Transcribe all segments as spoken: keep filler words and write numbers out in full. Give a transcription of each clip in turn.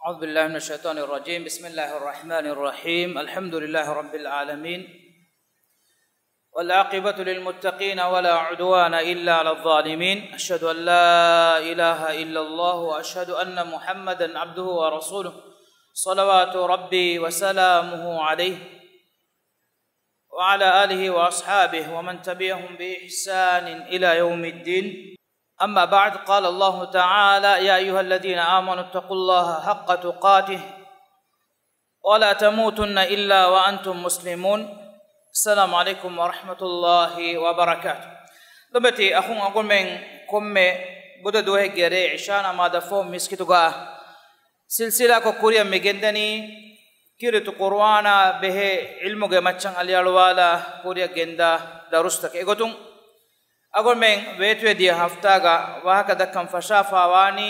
أعوذ بالله من الشيطان الرجيم. بسم الله الرحمن الرحيم. الحمد لله رب العالمين. والعاقبة للمتقين ولا عدوان إلا على الظالمين. أشهد أن لا إله إلا الله وأشهد أن محمدا عبده ورسوله. صلوات ربي وسلامه عليه وعلى آله وأصحابه ومن تبعهم بإحسان إلى يوم الدين. أما بعد، قال الله تعالى: يا أيها الذين آمنوا اتقوا الله حق تقاته ولا تموتن إلا وأنتم مسلمون. السلام عليكم ورحمة الله وبركاته. ލޮބުވެތި އަޚުން އަޅުގަނޑުމެން ކޮންމެ ބުދަ ދުވަހެއްގެ ރޭ އިޝާ ނަމާދަށްފަހު މިސްކިތުގަ ސިލްސިލާކޮށް ކުރިއަށް މި ގެންދަނީ، ކީރިތި ޤުރުއާނާ ބެހޭ ޢިލްމުގެ މައްޗަށް އަލިއަޅުވާލާ ކުރިއަށް ގެންދާ ދަރުސްތަކެއް. އެގޮތުން އަޅުގަނޑުމެން ވޭތުވެދިޔަ ހަފްތާގަ ވާހަކަ ދައްކަން ފަށާފާވާނީ،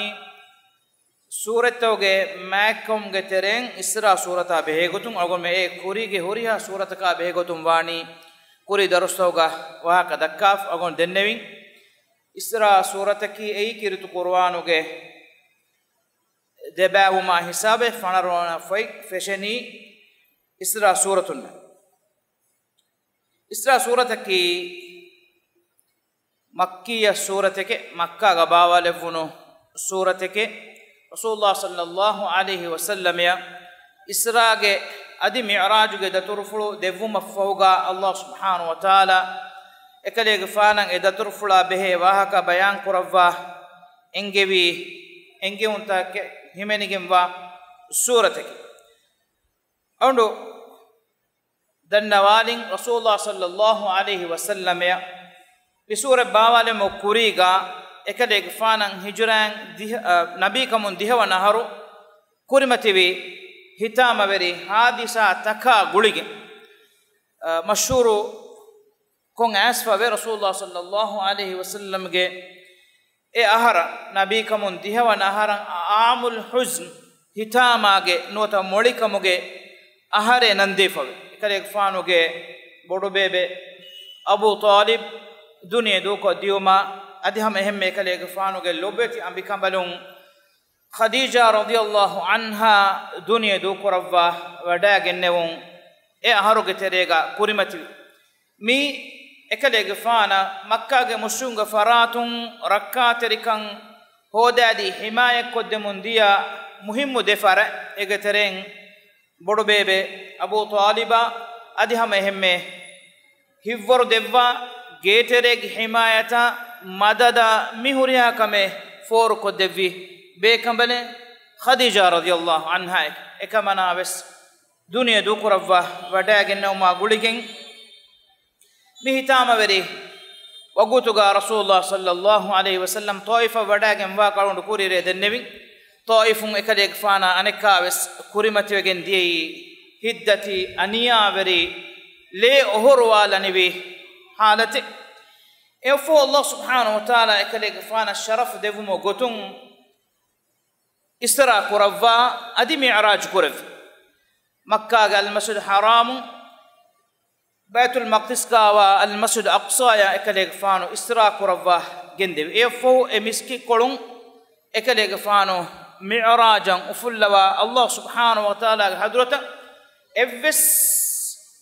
ސޫރަތްތަކުގެ މާތްކަމުގެ ތެރެއިން އިސްރާ ސޫރަތާ ބެހޭގޮތުން. އަޅުގަނޑުމެން އެ ކުރީގެ ހުރިހާ ސޫރަތަކާ ބެހޭގޮތުން ވާނީ ކުރީ ދަރުސްތަކުގަ ވާހަކަ ދައްކާފަ. އަޅުގަނޑު ދެންނެވިން، އިސްރާ ސޫރަތަކީ އެއީ ކީރިތި ޤުރުއާނުގެ ދެބައިވުމާ ހިސާބެއް ފަނަރަ ވަނަ ފޮތް ފެށެނީ އިސްރާ ސޫރަތުންނޭ. އިސްރާ ސޫރަތަކީ މައްކިއްޔަ ސޫރަތެކެ، މައްކާގަ ބާވާލެއްވުނު ސޫރަތެކެ. ރަސޫލުﷲ ޞައްލަﷲ ޢަލައިހި ވަސައްލަމަޔަށް އިސްރާގެ އަދި މިޢުރާޖުގެ ދަތުރުފުޅު ދެއްވުމަށްފަހުގަ، ﷲ ސުބްޙާނަހޫ ވަތަޢާލާ އެކަލޭގެފާނަށް އެ ދަތުރުފުޅާ ބެހޭ ވާހަކަ ބަޔާންކުރައްވާ އެންގެވީ، އެންގެވުންތަކެއް ހިމެނިގެންވާ ސޫރަތެކެ. އަޅުގަނޑު ދަންނަވާލިން، ރަސޫލުﷲ ޞައްލަﷲ ޢަލައިހި ވަސައްލަމަޔަށް މި ސޫރަތް ބާވާލުމުގެ ކުރީގަ އެކަލޭގެފާނަށް ހިޖުރައިން ދިހަ، އަ، ނަބީކަމުން ދިހަވަނަ އަހަރު ކުރިމަތިވި ހިތާމަވެރި ހާދިސާތަކާ ގުޅިގެން، އަ، މަޝްހޫރު ކޮށް އައިސްފަވޭ. ރަސޫލުﷲ ޞައްލަﷲ ޢަލައިހި ވަސައްލަމްގެ އެ އަހަރަށް، ނަބީކަމުން ދިހަވަނަ އަހަރަށް، ޢާމުލް ޙުޒްން، ހިތާމާގެ ނުވަތަ މޮޅިކަމުގެ އަހަރޭ ނަންދީފަވޭ. އެކަލޭގެފާނުގެ ބޮޑުބޭބެ އަބޫ ޠާލިބް ދުނިޔެ ދޫކޮށް ދިޔުމާ، އަދި ހަމަ އެހެންމެ އެކަލޭގެފާނުގެ ލޮބުވެތި އަނބިކަނބަލުން ޚަދީޖާ ރަޟިޔަﷲ ޢަންހާ ދުނިޔެ ދޫކުރައްވާ ވަޑައިގެންނެވުން އެ އަހަރުގެ ތެރޭގަ ކުރިމަތިވި. މި އެކަލޭގެފާނަށް މައްކާގެ މުޝްރިކުންގެ ފަރާތުން ރައްކާތެރިކަން ހޯދާދީ ޙިމާޔަތްކޮށްދެމުން ދިޔަ މުހިއްމު ދެ ފަރާތް. އޭގެ ތެރެއިން ބޮޑުބޭބެ އަބޫ ޠާލިބާ އަދި ހަމަ އެހެންމެ ހިތްވަރު ދެއްވާ ގޭތެރޭގެ ޙިމާޔަތާ މަދަދާ މި ހުރިހާ ކަމެއް ފޯރުކޮށްދެއްވި ބޭކަނބަލެއް ޚަދީޖާ ރަޟިޔަﷲ ޢަންހާއެކެ. އެކަމަނާ ވެސް ދުނިޔެ ދޫކުރައްވާ ވަޑައިގެންނެވުމާ ގުޅިގެން، މި ހިތާމަވެރި ވަގުތުގަ ރަސޫލުﷲ ޞައްލަﷲ ޢަލައިހި ވަސައްލަމް ޠާއިފަށް ވަޑައިގެންވާ ކަޅުނޑު ކުރިއިރޭ ދެންނެވިން. ޠާއިފުން އެކަލޭގެފާނާ އަނެއްކާވެސް ކުރިމަތިވެގެން ދިޔައީ ހިތްދަތި އަނިޔާވެރި ލޭ އޮހޮރުވާލަނިވި ޙާލަތެއް. އެއަށްފަހު ﷲ ސުބްޙާނަހޫ ވަތަޢާލާ އެކަލޭގެފާނަށް ޝަރަފު ދެއްވުމުގެ ގޮތުން އިސްރާ ކުރައްވާ އަދި މިޢުރާޖު ކުރެއްވި. މައްކާގެ އަލްމަސްޖިދު ޙަރާމު، ބައިތުލް މަޤްދިސްގާވާ އަލްމަސްޖިދު އަޤްޞާޔާ އެކަލޭގެފާނު އިސްރާ ކުރައްވާ ގެންދެވި. އެއަށްފަހު އެ މިސްކިތްކޮޅުން އެކަލޭގެފާނު މިޢުރާޖަށް އުފުއްލަވާ، ﷲ ސުބްޙާނަހޫ ވަތަޢާލާގެ ޙަޟްރަތަށް އެއްވެސް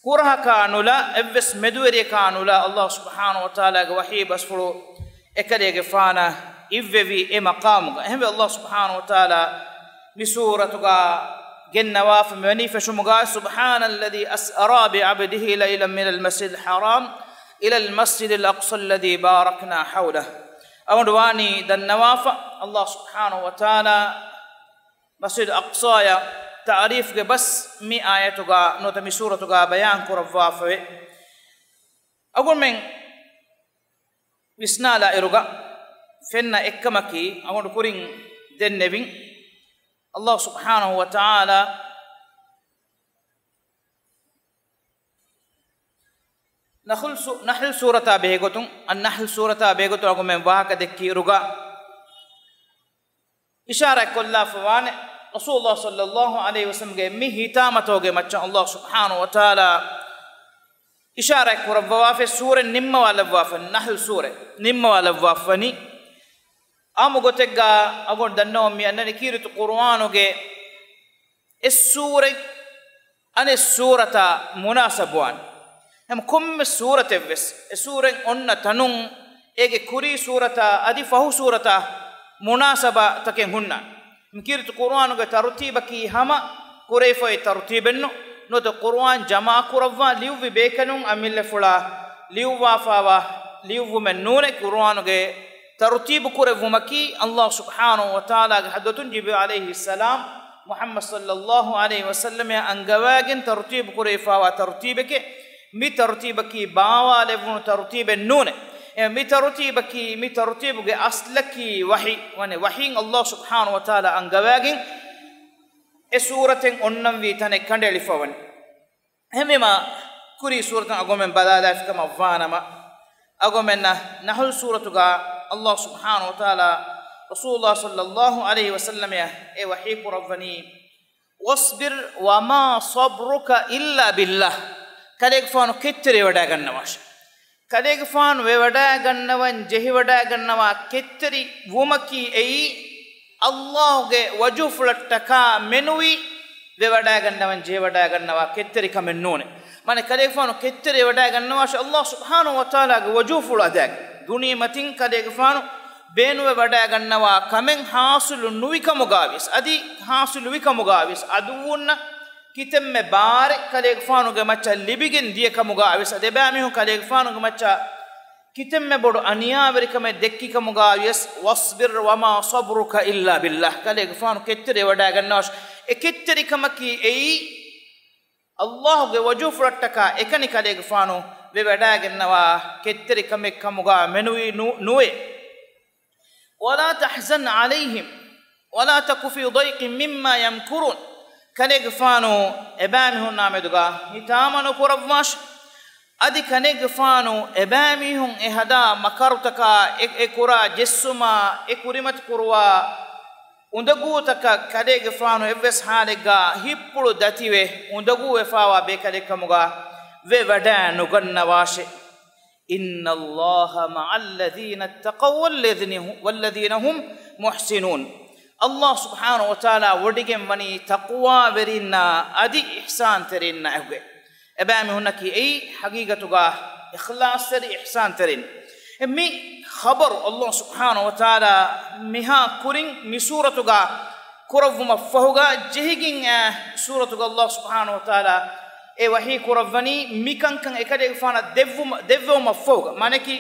ކުރަހަކާ ނުލާ، އެއްވެސް މެދުވެރިޔަކާ ނުލާ، ﷲ ސުބްޙާނަހޫ ވަތަޢާލާގެ ވަޙީ ބަސްފުޅު އެކަލޭގެފާނަށް އިއްވެވި އެ މަޤާމުގަ. އެހެންވެ، ﷲ ސުބްޙާނަހޫ ވަތަޢާލާ މި ސޫރަތުގަ ގެންނަވާފަ މިވަނީ ފެށުމުގަ، سبحان الذي أسرى بعبده ليلا من المسجد الحرام إلى المسجد الأقصى الذي باركنا حوله. އަޅުގަނޑު ވާނީ ދަންނަވާފަ، ﷲ ސުބްޙާނަހޫ ވަތަޢާލާ މަސްޖިދު އަޤްޞާޔަށް ތަޢުރީފްގެ ބަސް މި އާޔަތުގަ ނުވަތަ މި ސޫރަތުގަ ބަޔާން ކުރައްވާފަވޭ. އަޅުގަނޑުމެން ވިސްނާލާ އިރުގަ ފެންނަ އެއްކަމަކީ، އަޅުގަނޑު ކުރިން ދެންނެވިން، ﷲ ސުބްޙާނަހޫ ވަތަޢާލާ ނަޙްލު ސޫ-، ނަޙްލު ސޫރަތާ ބެހޭގޮތުން، އައްނަޙްލު ސޫރަތާ ބެހޭގޮތުން އަޅުގަނޑުމެން ވާހަކަ ދެއްކި އިރުގަ، އިޝާރާތް ކޮށްލާފަ ވާނެ، ރަސޫލުﷲ ޞައްލަﷲ ޢަލައިހި ވަސައްލަމްގެ މި ހިތާމަތަކުގެ މައްޗަށް ﷲ ސުބްޙާނަހޫ ވަތަޢާލާ އިޝާރާތް ކުރައްވަވާފަ ސޫރަތް ނިންމަވާލައްވާފަ، ނަޙްލު ސޫރަތް ނިންމަވާލައްވާފަ ވަނީ. އާއްމު ގޮތެއްގަ އަޅުގަނޑު ދަންނަވަން މި އަންނަނީ ކީރިތި ޤުރުއާނުގެ އެއް ސޫރަތް އަނެއް ސޫރަތާ މުނާސަބުވާނެ. ހަމަ ކޮންމެ ސޫރަތެއްވެސް އެ ސޫރަތް އޮންނަ ތަނުން އޭގެ ކުރީ ސޫރަތާ އަދި ފަހު ސޫރަތާ މުނާސަބާތަކެއް ހުންނާނެ. މި ކީރިތި ޤުރުއާނުގެ ތަރުތީބަކީ ހަމަ ކުރެވިފައި ތަރުތީބެއްނު، ނުވަތަ ޤުރުއާން ޖަމާކުރައްވާ ލިޔުއްވި ބޭކަލުން އަމިއްލަފުޅާ ލިޔުއްވާފާވާ ލިޔުއްވުމެއް ނޫނެ. ޤުރުއާނުގެ ތަރުތީބު ކުރެއްވުމަކީ ﷲ ސުބްޙާނަހޫ ވަތަޢާލާގެ ޙަޟްރަތުން ޖިބްރީލް ޢަލައިހިއްސަލާމް މުޙައްމަދު ޞައްލައްލާހު ޢަލައިހި ވަސައްލަމައަށް އަންގަވާގެން ތަރުތީބު ކުރެވިފާވާ ތަރުތީބެކޭ. މި ތަރުތީބަކީ ބާވާލެއްވުނު ތަރުތީބެއް ނޫނެ. އެ މި ތަރުތީބަކީ، މި ތަރުތީބުގެ އަސްލަކީ ވަޙީ ވަނެ. ވަޙީން ﷲ ސުބްޙާނަހޫ ވަތަޢާލާ އަންގަވާގެން އެ ސޫރަތެއް އޮންނަންވީ ތަނެއް ކަނޑައެޅިފަވަނީ. އެހެންވީމާ، ކުރީ ސޫރަތުން އަގޮމެން ބަލާލާފިކަމަށް ވާނަމަ، އަގޮމެންނަށް ނަޙްލު ސޫރަތުގަ ﷲ ސުބްޙާނަހޫ ވަތަޢާލާ ރަސޫލުﷲ ޞައްލައްލާހު ޢަލައިހި ވަސައްލަމައަށް އެ ވަޙީ ކުރައްވަނީ، "وَاصْبِرْ وَمَا صَبْرُكَ إِلَّا بِاللَّهِ." ކަލޭގެފާނު ކެތްތެރިވެވަޑައިގަންނަވާށޭ. ކަލޭގެފާނު ވެވަޑައިގަންނަވަން ޖެހިވަޑައިގަންނަވާ ކެތްތެރި ވުމަކީ އެއީ، ﷲ ގެ ވަޖުހުފުޅަށްޓަކާ މެނުވީ ވެވަޑައިގަންނަވަން ޖެހިވަޑައިގަންނަވާ ކެތްތެރިކަމެއް ނޫނޭ. މާނަ ކަލޭގެފާނު ކެތްތެރިވެވަޑައިގަންނަވާށޭ ﷲ ސުބްޙާނަހޫ ވަތަޢާލާގެ ވަޖުހުފުޅު އަދާގެން. ދުނިޔެމަތިން ކަލޭގެފާނު ބޭނުންވެވަޑައިގަންނަވާ ކަމެއް ޙާޞިލު ނުވިކަމުގަވިޔަސް، އަދި ޙާޞިލު ވިކަމުގަވިޔަސް، ޢަދުއްވުންނަށް ކިތަންމެ ބާރެއް ކަލޭގެފާނުގެ މައްޗަށް ލިބިގެން ދިޔަކަމުގަވިޔަސް، އަދި އެބައިމީހުން ކަލޭގެފާނުގެ މައްޗަށް ކިތަންމެ ބޮޑު އަނިޔާވެރިކަމެއް ދެއްކިކަމުގަވިޔަސް، "وَاصْبِرْ وَمَا صَبْرُكَ إِلَّا بِاللَّهِ" ކަލޭގެފާނު ކެތްތެރިވެވަޑައިގަންނަވާށޭ. އެ ކެތްތެރިކަމަކީ އެއީ، ﷲ ގެ ވަޖުހުފުޅަށްޓަކާ އެކަނި ކަލޭގެފާނު ވެވަޑައިގަންނަވާ ކެތްތެރިކަމެއް ކަމުގަ މެނުވީ ނު-، ނުވޭ. "وَلَا تَحْزَنْ عَلَيْهِمْ وَلَا تَكُ فِي ضَيْقٍ مِّمَّا يَمْكُرُونَ." ކަލޭގެފާނު އެބައިމީހުންނާ މެދުގަ ހިތާމަ ނުކުރައްވާށޭ. އަދި ކަލޭގެފާނު އެބައިމީހުން އެ ހަދާ މަކަރުތަކާ، އެ، އެ ކުރާ ޖެއްސުމާ، އެ ކުރިމަތި ކުރުވާ އުނދަގޫތަކަށް ކަލޭގެފާނު އެއްވެސް ޙާލެއްގަ ހިތްޕުޅު ދަތިވެ އުނދަގޫވެފާވާ ބޭކަލެއްކަމުގަ ވެވަޑައިނުގަންނަވާށޭ. "إِنَّ اللَّهَ مَعَ الَّذِينَ اتَّقَوْا وَالَّذِينَ هُمْ، وَالَّذِينَ هُمْ مُحْسِنُونَ." ﷲ ސުބްޙާނަހޫ ވަތަޢާލާ ވޮޑިގެން ވަނީ ތަޤްވާވެރިންނާ އަދި އިޙްސާންތެރިންނާ އެކުގައި. އެބައިމީހުންނަކީ އެއީ ޙަޤީޤަތުގަ އިޚްލާޞްތެރި އިޙްސާންތެރިން. އެ މި ޚަބަރު ﷲ ސުބްޙާނަހޫ ވަތަޢާލާ މިހާ ކުރިން މި ސޫރަތުގަ ކުރައްވުމަށްފަހުގަ ޖެހިގެން އައި ސޫރަތުގަ ﷲ ސުބްޙާނަހޫ ވަތަޢާލާ އެ ވަޙީ ކުރައްވަނީ މިކަންކަން އެކަލޭގެފާނަށް ދެއްވުމަ-، ދެއްވެވުމަށްފަހުގަ. މާނައަކީ،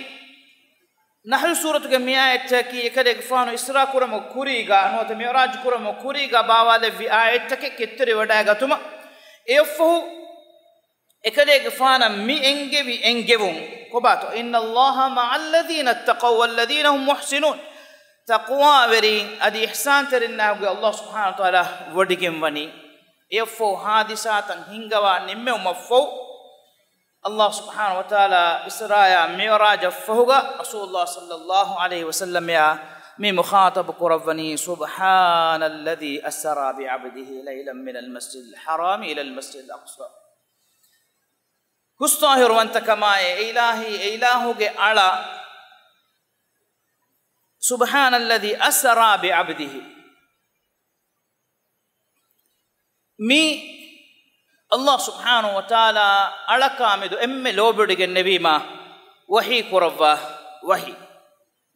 ނަޙްލު ސޫރަތުގެ މި އާޔަތްތަކަކީ އެކަލޭގެފާނު އިސްރާ ކުރުމުގެ ކުރީގަ ނުވަތަ މިޢުރާޖު ކުރުމުގެ ކުރީގަ ބާވާލެއްވި އާޔަތްތަކެއް ކެތްތެރިވެވަޑައިގަތުމަށް. އެއަށްފަހު އެކަލޭގެފާނަށް މި އެންގެވި އެންގެވުން ކޮބާތޯ؟ "إِنَّ اللَّهَ مَعَ الَّذِينَ اتَّقَوْا وَالَّذِينَ هُمْ مُحْسِنُونَ." ތަޤްވާވެރިން އަދި އިޙްސާންތެރިންނާގެ ﷲ ސުބްޙާނަހޫ ވަތަޢާލާ ވޮޑިގެން ވަނީ. އެއަށްފަހު ޙާދިސާތައް ހިންގަވާ ނިންމެވުމަށްފަހު، ﷲ ސުބްޙާނަހޫ ވަތަޢާލާ އިސްރާއާ މިޢުރާޖަށްފަހުގަ ރަސޫލުﷲ ޞައްލައްލާހު ޢަލައިހި ވަސައްލަމައާ މި މުޚާޠަބު ކުރައްވަނީ، "سُبْحَانَ الَّذِي أَسْرَىٰ بِعَبْدِهِ لَيْلًا مِّنَ الْمَسْجِدِ الْحَرَامِ إِلَى الْمَسْجِدِ الْأَقْصَىٰ." ހުސްޠާހިރުވަންތަކަމާއި އެއިލާހީ، އެއިލާހުގެ އަޅާ، "سُبْحَانَ الَّذِي أَسْرَىٰ بِعَبْدِهِ." މި ﷲ ސުބްޙާނަހޫ ވަތަޢާލާ އަޅަކާމެދު އެންމެ ލޯބިވެޑިގެންނެވީމާ ވަޙީ ކުރައްވާ ވަޙީ.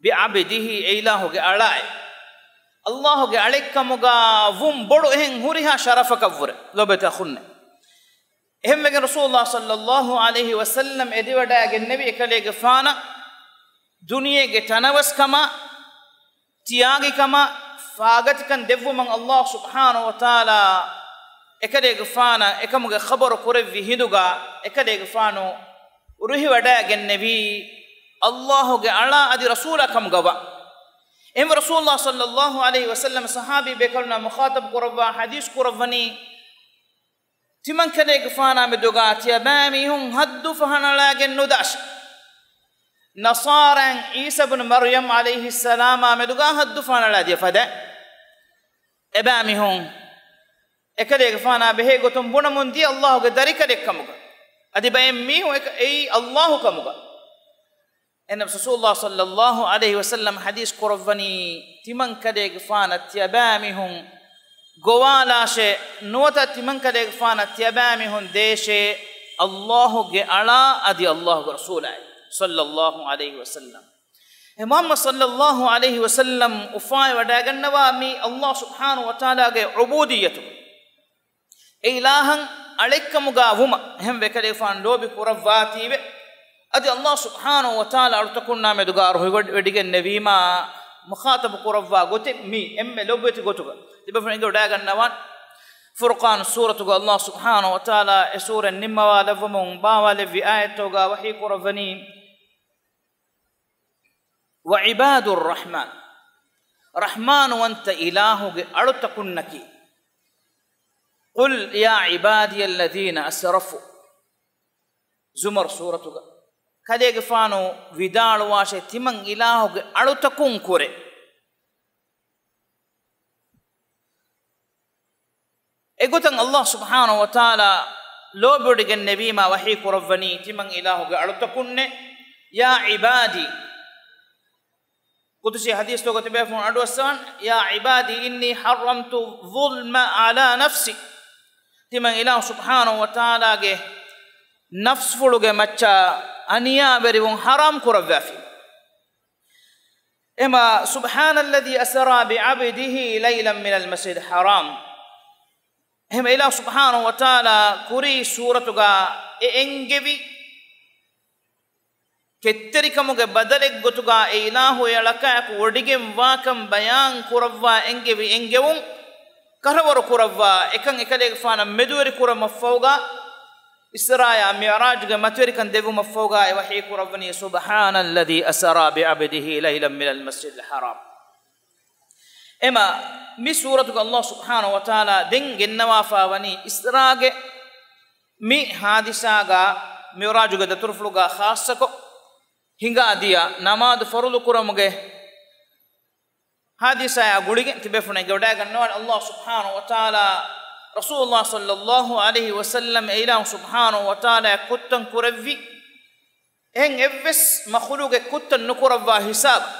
"بِعَبْدِهِ" އެއިލާހުގެ އަޅާއޭ. ﷲގެ އަޅެއްކަމުގަ ވުން ބޮޑު އެހެން ހުރިހާ ޝަރަފަކަށްވުރެ ލޯބިވެތި އަޚުންނޭ. އެހެންވެގެން ރަސޫލުﷲ ޞައްލައްލާހު ޢަލައިހި ވަސައްލަމް އެދިވަޑައިގެންނެވި އެކަލޭގެފާނަށް ދުނިޔޭގެ ތަނަވަސްކަމާ، ތިޔާގިކަމާ، ފާގަތިކަން ދެއްވުމަށް ﷲ ސުބްޙާނަހޫ ވަތަޢާލާ އެކަލޭގެފާނަށް އެކަމުގެ ޚަބަރު ކުރެއްވި ހިނދުގަ، އެކަލޭގެފާނު ރުހިވަޑައިގެންނެވީ ﷲގެ އަޅާ އަދި ރަސޫލާ ކަމުގަވާ. އެހެންވެ ރަސޫލުﷲ ޞައްލައްލާހު ޢަލައިހި ވަސައްލަމް ޞަޙާބީ ބޭކަލުންނާ މުޚާޠަބު ކުރައްވާ ޙަދީޘް ކުރައްވަނީ، ތިމަންކަލޭގެފާނާ މެދުގަ ތިޔަބައިމީހުން ޙައްދު ފަހަނަޅައިގެން ނުދާށޭ. ނަޞާރާއިން ޢީސާ ބުނު މަރްޔަމް ޢަލައިހިއްސަލާމާ މެދުގަ ޙައްދު ފަހަނަޅައިދިޔަ ފަދައިން، އެބައިމީހުން އެކަލޭގެފާނާ ބެހޭގޮތުން ބުނަމުން ދިޔަ ﷲގެ ދަރިކަލެއްކަމުގަ، އަދި ބައެއް މީހުން އެކަ-، އެއީ ﷲ ކަމުގަ. އެހެންނަމަ ރަސޫލުﷲ ޞައްލައްލާހު ޢަލައިހި ވަސައްލަމް ޙަދީޘް ކުރައްވަނީ، ތިމަންކަލޭގެފާނަށް ތިޔަބައިމީހުން ގޮވާލާށޭ، ނުވަތަ ތިމަންކަލޭގެފާނަށް ތިޔަބައިމީހުން ދޭށޭ، ﷲ ގެ އަޅާ އަދި ﷲ ގެ ރަސޫލާއި، ޞައްލައްލާހު ޢަލައިހި ވަސައްލަމް. އެ މުޙައްމަދު ޞައްލައްލާހު ޢަލައިހި ވަސައްލަމް އުފާވެވަޑައިގަންނަވާ މީ ﷲ ސުބްޙާނަހު ވަތަޢާލާގެ ޢުބޫދިއްޔަތު، އެ އިލާހަށް އަޅެއްކަމުގަ ވުމަށް. އެހެންވެ، އެކަލޭގެފާނު ލޯބި ކުރައްވާތީވެ، އަދި ﷲ ސުބްޙާނަހު ވަތަޢާލާ އަޅުތަކުންނާ މެދުގަ ރުހިވެޑިގެންނެވީމާ، މުޚާޠަބު ކުރައްވާ ގޮތެއް މީ އެންމެ ލޮބުވެތި ގޮތުގަ. ތިބޭފުޅުން އެނގިވަޑައިގަންނަވާނެ، ފުރުޤާން ސޫރަތުގަ ﷲ ސުބްޙާނަހު ވަތަޢާލާ އެ ސޫރަތް ނިންމަވާލައްވަމުން ބާވާލެއްވި އާޔަތްތަކުގަ ވަޙީ ކުރައްވަނީ، وعباد الرحمن، ރަޙްމާނުވަންތަ އިލާހުގެ އަޅުތަކުންނަކީ، قل يا عبادي الذين أسرفوا، ޒުމަރު ސޫރަތުގަ، ކަލޭގެފާނު ވިދާޅުވާށޭ، ތިމަން އިލާހުގެ އަޅުތަކުން ކުރެ. އެގޮތަށް ﷲ ސުބްޙާނަހު ވަތަޢާލާ ލޯބިވެޑިގެންނެވީމާ ވަޙީ ކުރައްވަނީ ތިމަން އިލާހުގެ އަޅުތަކުންނޭ، يا عبادي. ޤުދުސީ ޙަދީޘްތަކުގަ ތިބޭފުޅުން އަޑުއައްސަވާނެ، يا عبادي إني حرمت الظلم على نفسي. ތިމަން އިލާހު ސުބްޙާނަހު ވަތަޢާލާގެ ނަފްސުފުޅުގެ މައްޗަށް އަނިޔާވެރިވުން ޙަރާމް ކުރައްވާފި. އެމަ، سبحان الذي أسرى بعبده ليلا من المسجد الحرام. އެހެން އިލާހު ސުބްޙާނަހު ވަތަޢާލާ ކުރީ ސޫރަތުގަ އެ އެންގެވި ކެތްތެރިކަމުގެ ބަދަލެއްގޮތުގަ އެ އިލާހު އެއަޅަކާއެކު ވޮޑިގެންވާކަން ބަޔާން ކުރައްވާ އެންގެވި އެންގެވުން ކަށަވަރު ކުރައްވާ އެކަން އެކަލޭގެފާނަށް މެދުވެރި ކުރުމަށްފަހުގަ، އިސްރާއާ މިޢުރާޖުގެ މަތިވެރިކަން ދެއްވުމަށްފަހުގަ އެ ވަޙީ ކުރައްވަނީ، سبحان الذي أسرى بعبده ليلا من المسجد الحرام. އެމަ، މި ސޫރަތުގަ ﷲ ސުބްޙާނަހު ވަތަޢާލާ ދެން ގެންނަވާފަ ވަނީ އިސްރާގެ މި ޙާދިސާގަ، މިޢުރާޖުގެ ދަތުރުފުޅުގަ ޚާއްޞަކޮށް، ހިނގާ ދިޔަ ނަމާދު ފަރުޟު ކުރުމުގެ ޙާދިސާއާ ގުޅިގެން ތިބޭފުޅުން އެނގިވަޑައިގަންނަވާނެ، ﷲ ސުބްޙާނަހު ވަތަޢާލާ ރަސޫލުﷲ ޞައްލައްލާހު ޢަލައިހި ވަސައްލަމް އެ އިލާހު ސުބްޙާނަހު ވަތަޢާލާ ކުށްތައް ކުރެއްވި އެހެން އެއްވެސް މަޚުލޫގެއް ކުށްތައް ނުކުރައްވާ ހިސާބަށް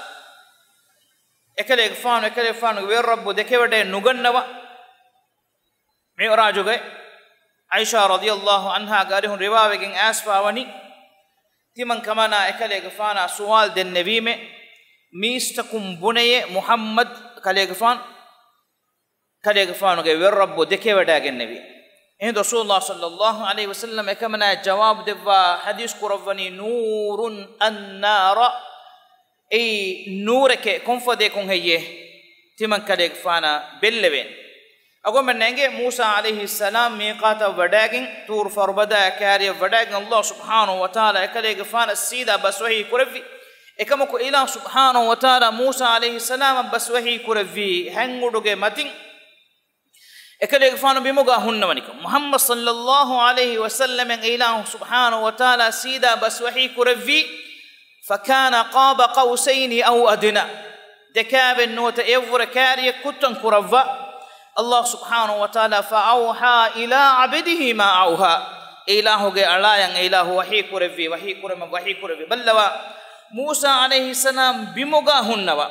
އެކަލޭގެފާނު، އެކަލޭގެފާނުގެ ވެރިރައްބު ދެކެވަޑައެއް ނުގަންނަވާ، މިޢުރާޖުގައި ޢާއިޝާ ރަޟިޔައްލާހު ޢަންހާގެ އަރިހުން ރިވާވެގެން އައިސްފަ ވަނީ، ތިމަން ކަމަނާ އެކަލޭގެފާނާ ސުވާލު ދެންނެވީމޭ، މީސްތަކުން ބުނެޔޭ މުޙައްމަދު ކަލޭގެފާނު، ކަލޭގެފާނުގެ ވެރިރައްބު ދެކެވަޑައިގެންނެވީ. އެހިނދު ރަސޫލުﷲ ޞައްލައްލާހު ޢަލައިހި ވަސައްލަމް އެކަމަނާ ޖަވާބު ދެއްވާ ޙަދީޘް ކުރައްވަނީ، نور أنار، އެއީ ނޫރެކޭ، ކޮންފަދައަކުން ހެއްޔޭ ތިމަން ކަލޭގެފާނަށް ބެއްލެވޭނެ؟ އަޅުގަނޑުމެންނަށް އެނގޭ މޫސާ ޢަލައިހިއްސަލާމް މީޤާތަށް ވަޑައިގެން، ޠޫރު ފަރުބަދައާ ކާރިއަށް ވަޑައިގެން، ﷲ ސުބްޙާނަހު ވަތަޢާލާ އެކަލޭގެފާނަށް ސީދާ ބަސްވަޙީ ކުރެއްވި. އެކަމަކު އިލާހު ސުބްޙާނަހު ވަތަޢާލާ މޫސާ ޢަލައިހިއްސަލާމަށް ބަސްވަޙީ ކުރެއްވީ ހަތް އުޑުގެ މަތިން އެކަލޭގެފާނު ބިމުގަ ހުންނަވަނިކަން. މުޙައްމަދު ޞައްލައްލާހު ޢަލައިހި ވަސައްލަމަށް އިލާހު ސުބްޙާނަހު ވަތަޢާލާ ސީދާ ބަސްވަޙީ ކުރެއްވީ، فكان قاب قوسين أو أدنى، ދެކާވެން ނުވަތަ އެއަށްވުރެ ކާރިއަށް ކުށްތައް ކުރައްވާ. ﷲ ސުބްޙާނަހު ވަތަޢާލާ، فأوحى إلى عبده ما أوحى، އެ އިލާހުގެ އަޅާޔަށް އެ އިލާހު ވަޙީ ކުރެއްވި، ވަޙީ ކުރުމަށް ވަޙީ ކުރެއްވި. ބައްލަވާ، މޫސާ ޢަލައިހިއްސަލާމް ބިމުގަ ހުންނަވާ،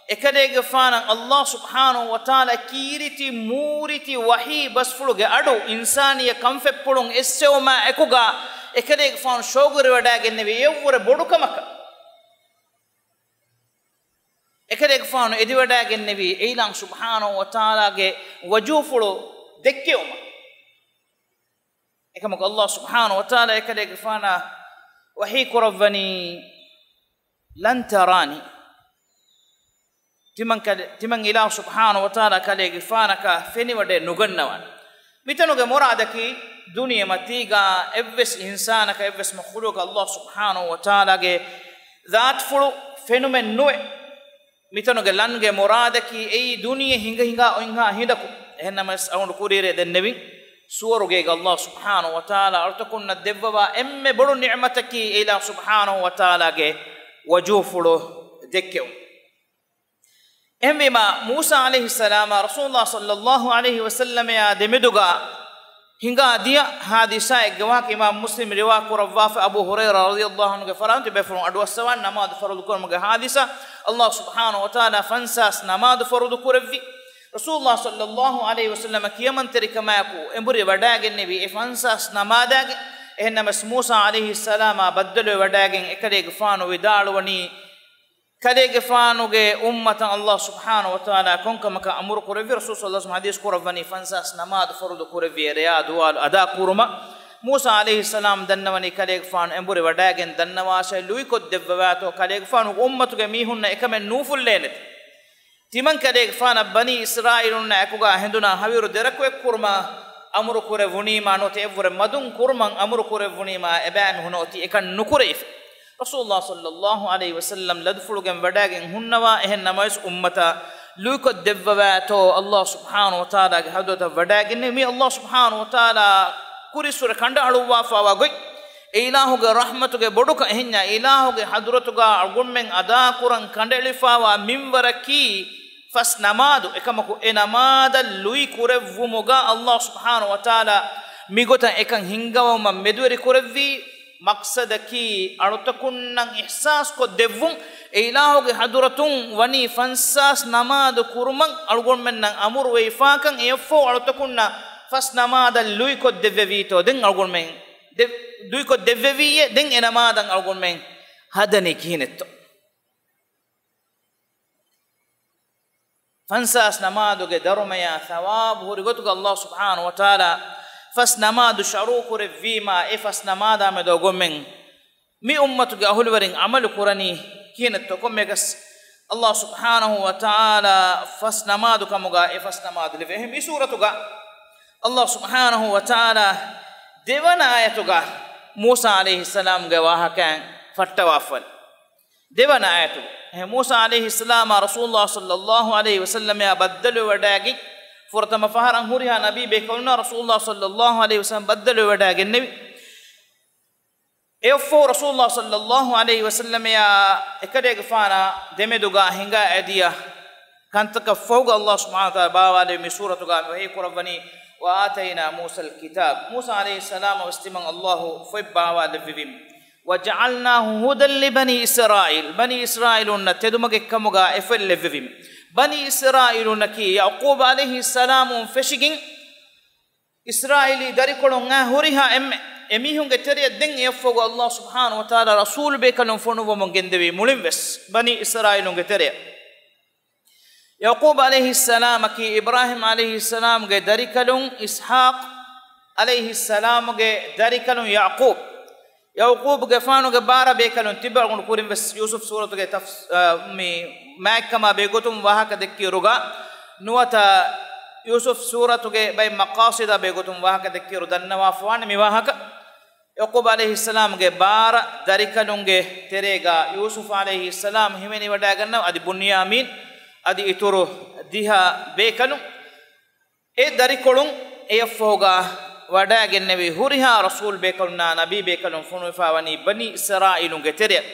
އެކަލޭގެފާނަށް ﷲ ސުބްޙާނަހު ވަތަޢާލާ ކީރިތި މޫރިތި ވަޙީ ބަސްފުޅުގެ އަޑު އިންސާނީ ކަންފަތްޕުޅުން އެއްސެވުމާ އެކުގަ، އެކަލޭގެފާނު ޝޯގުވެރިވަޑައިގެންނެވީ އެއަށްވުރެ ބޮޑުކަމަކަށް. އެކަލޭގެފާނު އެދިވަޑައިގެންނެވީ އެ އިލާހު ސުބްޙާނަހު ވަތަޢާލާގެ ވަޖޫފުޅު ދެއްކެވުމަށް. އެކަމަކު ﷲ ސުބްޙާނަހު ވަތަޢާލާ އެކަލޭގެފާނަށް ވަޙީ ކުރައްވަނީ، لن تراني. ތިމަން ކަލެ-، ތިމަން އިލާހު ސުބްޙާނަހު ވަތަޢާލާ ކަލޭގެފާނަކަށް ފެނިވަޑައެއް ނުގަންނަވާނެ. މިތަނުގެ މުރާދަކީ، ދުނިޔެމަތީގަ އެއްވެސް އިންސާނަކަށް، އެއްވެސް މަޚުލޫޤަކަށް ﷲ ސުބްޙާނަހު ވަތަޢާލާގެ ޛާތުފުޅު ފެނުމެއް ނުވޭ. މިތަނުގެ ލަންގެ މުރާދަކީ އެއީ ދުނިޔެ ހިނގަ ހިނގާ އޮތްހާ ހިނދަކު. އެހެންނަމަވެސް އަޅުގަނޑު ކުރިއެރޭ ދެންނެވިން، ސުވަރުގޭގަ ﷲ ސުބްޙާނަހު ވަތަޢާލާ އަޅުތަކުންނަށް ދެއްވަވާ އެންމެ ބޮޑު ނިޢުމަތަކީ އެ އިލާހު ސުބްޙާނަހު ވަތަޢާލާގެ ވަޖޫފުޅު ދެއްކެވުން. އެހެންވީމާ، މޫސާ ޢަލައިހިއްސަލާމާ ރަސޫލުﷲ ޞައްލައްލާހު ޢަލައިހި ވަސައްލަމައާ ދެމެދުގަ ހިނގާ ދިޔަ ޙާދިސާއެއްގެ ވާހަކަ އިމާމް މުސްލިމް ރިވާ ކުރައްވާފަ، އަބޫ ހުރައިރާ ރަޟިޔައްލާހު ޢަންހުގެ ފަރާތުން ތިބޭފުޅުން އަޑުއައްސަވާން، ނަމާދު ފަރުޟު ކުރުމުގެ ޙާދިސާ، ﷲ ސުބްޙާނަހު ވަތަޢާލާ ފަންސާސް ނަމާދު ފަރުޟު ކުރެއްވި. ރަސޫލުﷲ ޞައްލަﷲ ޢަލައިހި ވަސައްލަމަ ކިޔަމަންތެރިކަމާއެކު އެނބުރި ވަޑައިގެންނެވި އެ ފަންސާސް ނަމާދާގެ. އެހެންނަމަސް މޫސާ ޢަލައިހިއްސަލާމާ ބައްދަލުވެ ވަޑައިގެން އެކަލޭގެފާނު ވިދާޅުވަނީ، ކަލޭގެފާނުގެ އުއްމަތަށް ﷲ ސުބްޙާނަހޫ ވަތަޢާލާ ކޮންކަމަކަށް އަމުރު ކުރެއްވި؟ ރަސޫލު ޞައްލަﷲ ޢަލައިހި ވަސައްލަމަ ޙަދީޘް ކުރައްވަނީ ފަންސާސް ނަމާދު ފަރުޟު ކުރެއްވި އެ ރެޔާ ދުވާލު އަދާ ކުރުމަށް. މޫސާ ޢަލައިހިއްސަލާމް ދަންނަވަނީ ކަލޭގެފާނު އެނބުރި ވަޑައިގެން ދަންނަވާށޭ، ލުއިކޮށްދެއްވަވާތޯ ކަލޭގެފާނުގެ އުއްމަތުގެ މީހުންނަށް އެކަމެއް ނޫފުއްލޭނެތި. ތިމަން ކަލޭގެފާނަށް ބަނީ އިސްރާއީލުންނާ އެކުގަ ހެނދުނާ ހަވީރު ދެރަކުއެއް ކުރުމަށް އަމުރު ކުރެއްވުނީމާ ނުވަތަ އެއަށްވުރެ މަދުން ކުރުމަށް އަމުރު ކުރެއްވުނީމާ އެބައިމީހުން އޮތީ އެކަން ނުކުރެވިފަ. ރަސޫލުﷲ ޞައްލަﷲ ޢަލައިހި ވަސައްލަމް ލަދުފުޅުގެން ވަޑައިގެން ހުންނަވާ، އެހެން ނަމަވެސް އުއްމަތަށް ލުއިކޮށްދެއްވަވާތޯ ﷲ ސުބްޙާނަހޫ ވަތަޢާލާގެ ޙަޟްރަތަށް ވަޑައިގެންނެވި. މީ ﷲ ސުބްޙާނަހޫ ވަތަޢާލާ ކުރިއްސުރެ ކަނޑައަޅުއްވާފައިވާ ގޮތް. އެ އިލާހުގެ ރަޙްމަތުގެ ބޮޑުކަން އެހެންޏާ އިލާހުގެ ޙަޟްރަތުގަ އަޅުގަނޑުމެން އަދާކުރަން ކަނޑައެޅިފައިވާ މިންވަރަކީ ފަސް ނަމާދު. އެކަމަކު އެ ނަމާދަށް ލުއި ކުރެއްވުމުގަ ﷲ ސުބްޙާނަހޫ ވަތަޢާލާ މިގޮތަށް އެކަން ހިންގަވުމަށް މެދުވެރި ކުރެއްވީ، މަޤްޞަދަކީ އަޅުތަކުންނަށް އިޙްސާސް ކޮށްދެއްވުން، އެ އިލާހުގެ ޙަޟްރަތުން ވަނީ ފަންސާސް ނަމާދު ކުރުމަށް އަޅުގަނޑުމެންނަށް އަމުރުވެފާކަން. އެއަށްފަހު އަޅުތަކުންނަށް ފަސް ނަމާދަށް ލުއިކޮށްދެއްވެވީތޯ ދެން އަޅުގަނޑުމެން ދެ-، ލުއިކޮށްދެއްވެވީއޭ، ދެން އެ ނަމާދަށް އަޅުގަނޑުމެން ހަދަނީ ކިހިނެއްތޯ؟ ފަންސާސް ނަމާދުގެ ދަރުމަޔާ ޘަވާބު ހުރި ގޮތުގަ ﷲ ސުބްޙާނަހޫ ވަތަޢާލާ ފަސް ނަމާދު ޝަރުޢު ކުރެއްވީމާ، އެ ފަސް ނަމާދާ މެދު އަޅުގަނޑުމެން މި އުއްމަތުގެ އަހުލުވެރިން ޢަމަލު ކުރަނީ ކިހިނެއްތޯ؟ ކޮންމެއަކަސް ﷲ ސުބްޙާނަހޫ ވަތަޢާލާ ފަސް ނަމާދު ކަމުގަ އެ ފަސް ނަމާދު ލެއްވޭ. އެހެން މި ސޫރަތުގަ ﷲ ސުބްޙާނަހޫ ވަތަޢާލާ ދެވަނަ އާޔަތުގަ މޫސާ ޢަލައިހިއްސަލާމްގެ ވާހަކައިން ފައްޓަވާފަ. ދެވަނަ އާޔަތު. އެހެން މޫސާ ޢަލައިހިއްސަލާމާ ރަސޫލުﷲ ޞައްލަﷲ ޢަލައިހި ވަސައްލަމައާ ބައްދަލުވެވަޑައިގެން، ފުރަތަމަ ފަހަރަށް ހުރިހާ ނަބީ ބޭކަލުންނާ ރަސޫލުﷲ ޞައްލަﷲ ޢަލައިހި ވަސައްލަމަ ބައްދަލުވެވަޑައިގެންނެވި. އެއަށްފަހު ރަސޫލުﷲ ޞައްލަﷲ ޢަލައިހި ވަސައްލަމައާ އެކަލޭގެފާނާ ދެމެދުގަ ހިނގާ އެދިޔަ ކަންތަކަށް ފަހުގަ ﷲ ސުބްޙާނަހޫ ވަތަޢާލާ ބާވާލެއްވި މި ސޫރަތުގަ މި ވަޙީ ކުރައްވަނީ، "وآتينا موسى الكتاب." މޫސާ ޢަލައިހިއްސަލާމަށް ވެސް ތިމަން ﷲ ފޮތް ބާވާލެއްވިވި. "وجعلناه هدى لبني إسرائيل." ބަނީ އިސްރާއީލުންނަށް ތެދުމަގެއްކަމުގަ އެ ފޮތް ލެއްވެވި. ބަނީ އިސްރާއީލުންނަކީ ޔަޢުޤޫބް ޢަލައިހިއްސަލާމުން ފެށިގެން އިސްރާއީލީ ދަރިކޮޅުން އާ ހުރިހާ އެންމެ އެމީހުންގެ ތެރެއަށް ދެން އެއަށްފަހު ﷲ ސުބްޙާނަހޫ ވަތަޢާލާ ރަސޫލު ބޭކަލުން ފޮނުއްވަމުން ގެންދެވީ މުޅިން ވެސް ބަނީ އިސްރާއީލުންގެ ތެރެއަށް. ޔަޢުޤޫބް ޢަލައިހިއްސަލާމަކީ އިބްރާހީމް ޢަލައިހިއްސަލާމްގެ ދަރިކަލުން، އިސްޙާޤް ޢަލައިހިއްސަލާމްގެ ދަރިކަލުން ޔަޢުޤޫބް. ޔަޢުޤޫބްގެފާނުގެ ބާރަ ބޭކަލުން ތިބި އަޅުގަނޑު ކުރިން ވެސް ޔޫސުފް ސޫރަތުގެ ތަފްސ-، އަ، މި މާތްކަމާ ބެހޭގޮތުން ވާހަކަ ދެއްކިއިރުގަ ނުވަތަ ޔޫސުފް ސޫރަތުގެ ބައެއް މަޤާޞިދާ ބެހޭގޮތުން ވާހަކަ ދެއްކިއިރު ދަންނަވާފަވާނެ މި ވާހަކަ. ޔަޢުޤޫބް ޢަލައިހިއްސަލާމްގެ ބާރަ ދަރިކަލުންގެ ތެރޭގަ ޔޫސުފް ޢަލައިހިއްސަލާމް ހިމެނިވަޑައިގަންނަވާ، އަދި ބުންޔާމީން، އަދި އިތުރު ދިހަ ބޭކަލުން. އެ ދަރިކޮޅުން އެއަށްފަހުގަ ވަޑައިގެންނެވި ހުރިހާ ރަސޫލް ބޭކަލުންނާ ނަބީ ބޭކަލުން ފޮނުވެފަ ވަނީ ބަނީ އިސްރާއީލުންގެ ތެރެއަށް.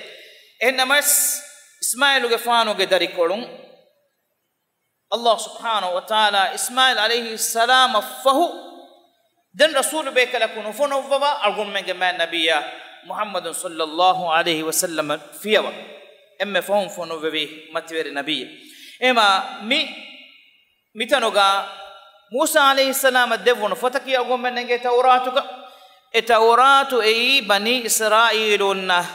އެހެންނަމަވެސް، އިސްމާޢީލުގެފާނުގެ ދަރިކޮޅުން ﷲ ސުބްޙާނަހޫ ވަތަޢާލާ އިސްމާޢީލް ޢަލައިހިއްސަލާމަށްފަހު ދެން ރަސޫލު ބޭކަލަކު ނުފޮނުއްވަވާ، އަޅުގަނޑުމެންގެ މާތް ނަބިއްޔާ މުޙައްމަދު ޞައްލަﷲ ޢަލައިހި ވަސައްލަމަ ފިޔަވަ އެންމެ ފަހުން ފޮނުއްވެވި މަތިވެރި ނަބިއްޔެއް. އެހެމާ މި، މިތަނުގަ މޫސާ ޢަލައިހިއްސަލާމަށް ދެއްވުނު ފޮތަކީ އަޅުގަނޑުމެންނަށް އެނގޭ ތައުރާތުގަ. އެ ތައުރާތު އެއީ ބަނީ އިސްރާއީލުންނަށް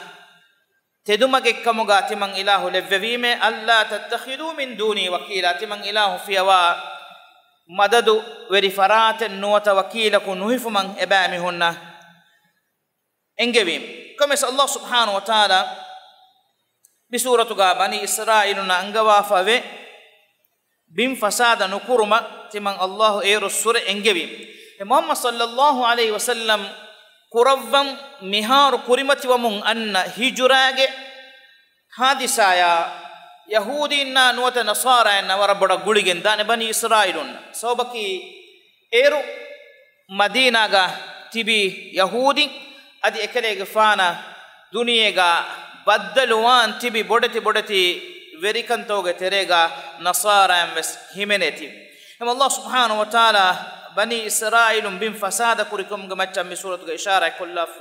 ތެދުމަގެއްކަމުގަ ތިމަން އިލާހު ލެއްވެވީމޭ، "أَلَّا تَتَّخِذُوا مِن دُونِي وَكِيلًا." ތިމަން އިލާހު ފިޔަވާ މަދަދުވެރި ފަރާތެއް ނުވަތަ ވަކީލަކު ނުހިފުމަށް އެބައިމީހުންނަށް އެންގެވީމެ. ކޮންމެސް ﷲ ސުބްޙާނަހޫ ވަތަޢާލާ މި ސޫރަތުގަ ބަނީ އިސްރާއީލުންނަށް އަންގަވާފަވޭ ބިން ފަސާދަ ނުކުރުމަށް ތިމަން ﷲ އޭރުއްސުރެ އެންގެވީމެ. އެ މުޙައްމަދު ޞައްލަﷲ ޢަލައިހި ވަސައްލަމް ކުރައްވަން މިހާރު ކުރިމަތިވަމުން އަންނަ ހިޖުރާގެ ހާދިސާޔާ ޔަހޫދީންނާ ނުވަތަ ނަޞާރާއިންނާ ވަރަށް ބޮޑަށް ގުޅިގެން ދާނެ ބަނީ އިސްރާއީލުންނަށް. ސަބަބަކީ އޭރު މަދީނާގަ ތިބި ޔަހޫދީން އަދި އެކަލޭގެފާނަށް ދުނިޔޭގަ ބައްދަލުވާން ތިބި ބޮޑެތި ބޮޑެތި ވެރިކަންތަކުގެ ތެރޭގަ ނަޞާރާއިން ވެސް ހިމެނޭތީ. އެހެން ﷲ ސުބްޙާނަހޫ ވަތަޢާލާ ބަނީ އިސްރާއީލުން ބިން ފަސާދަ ކުރިކަމުގެ މައްޗަށް މި ސޫރަތުގަ އިޝާރާތް ކޮށްލާފަ،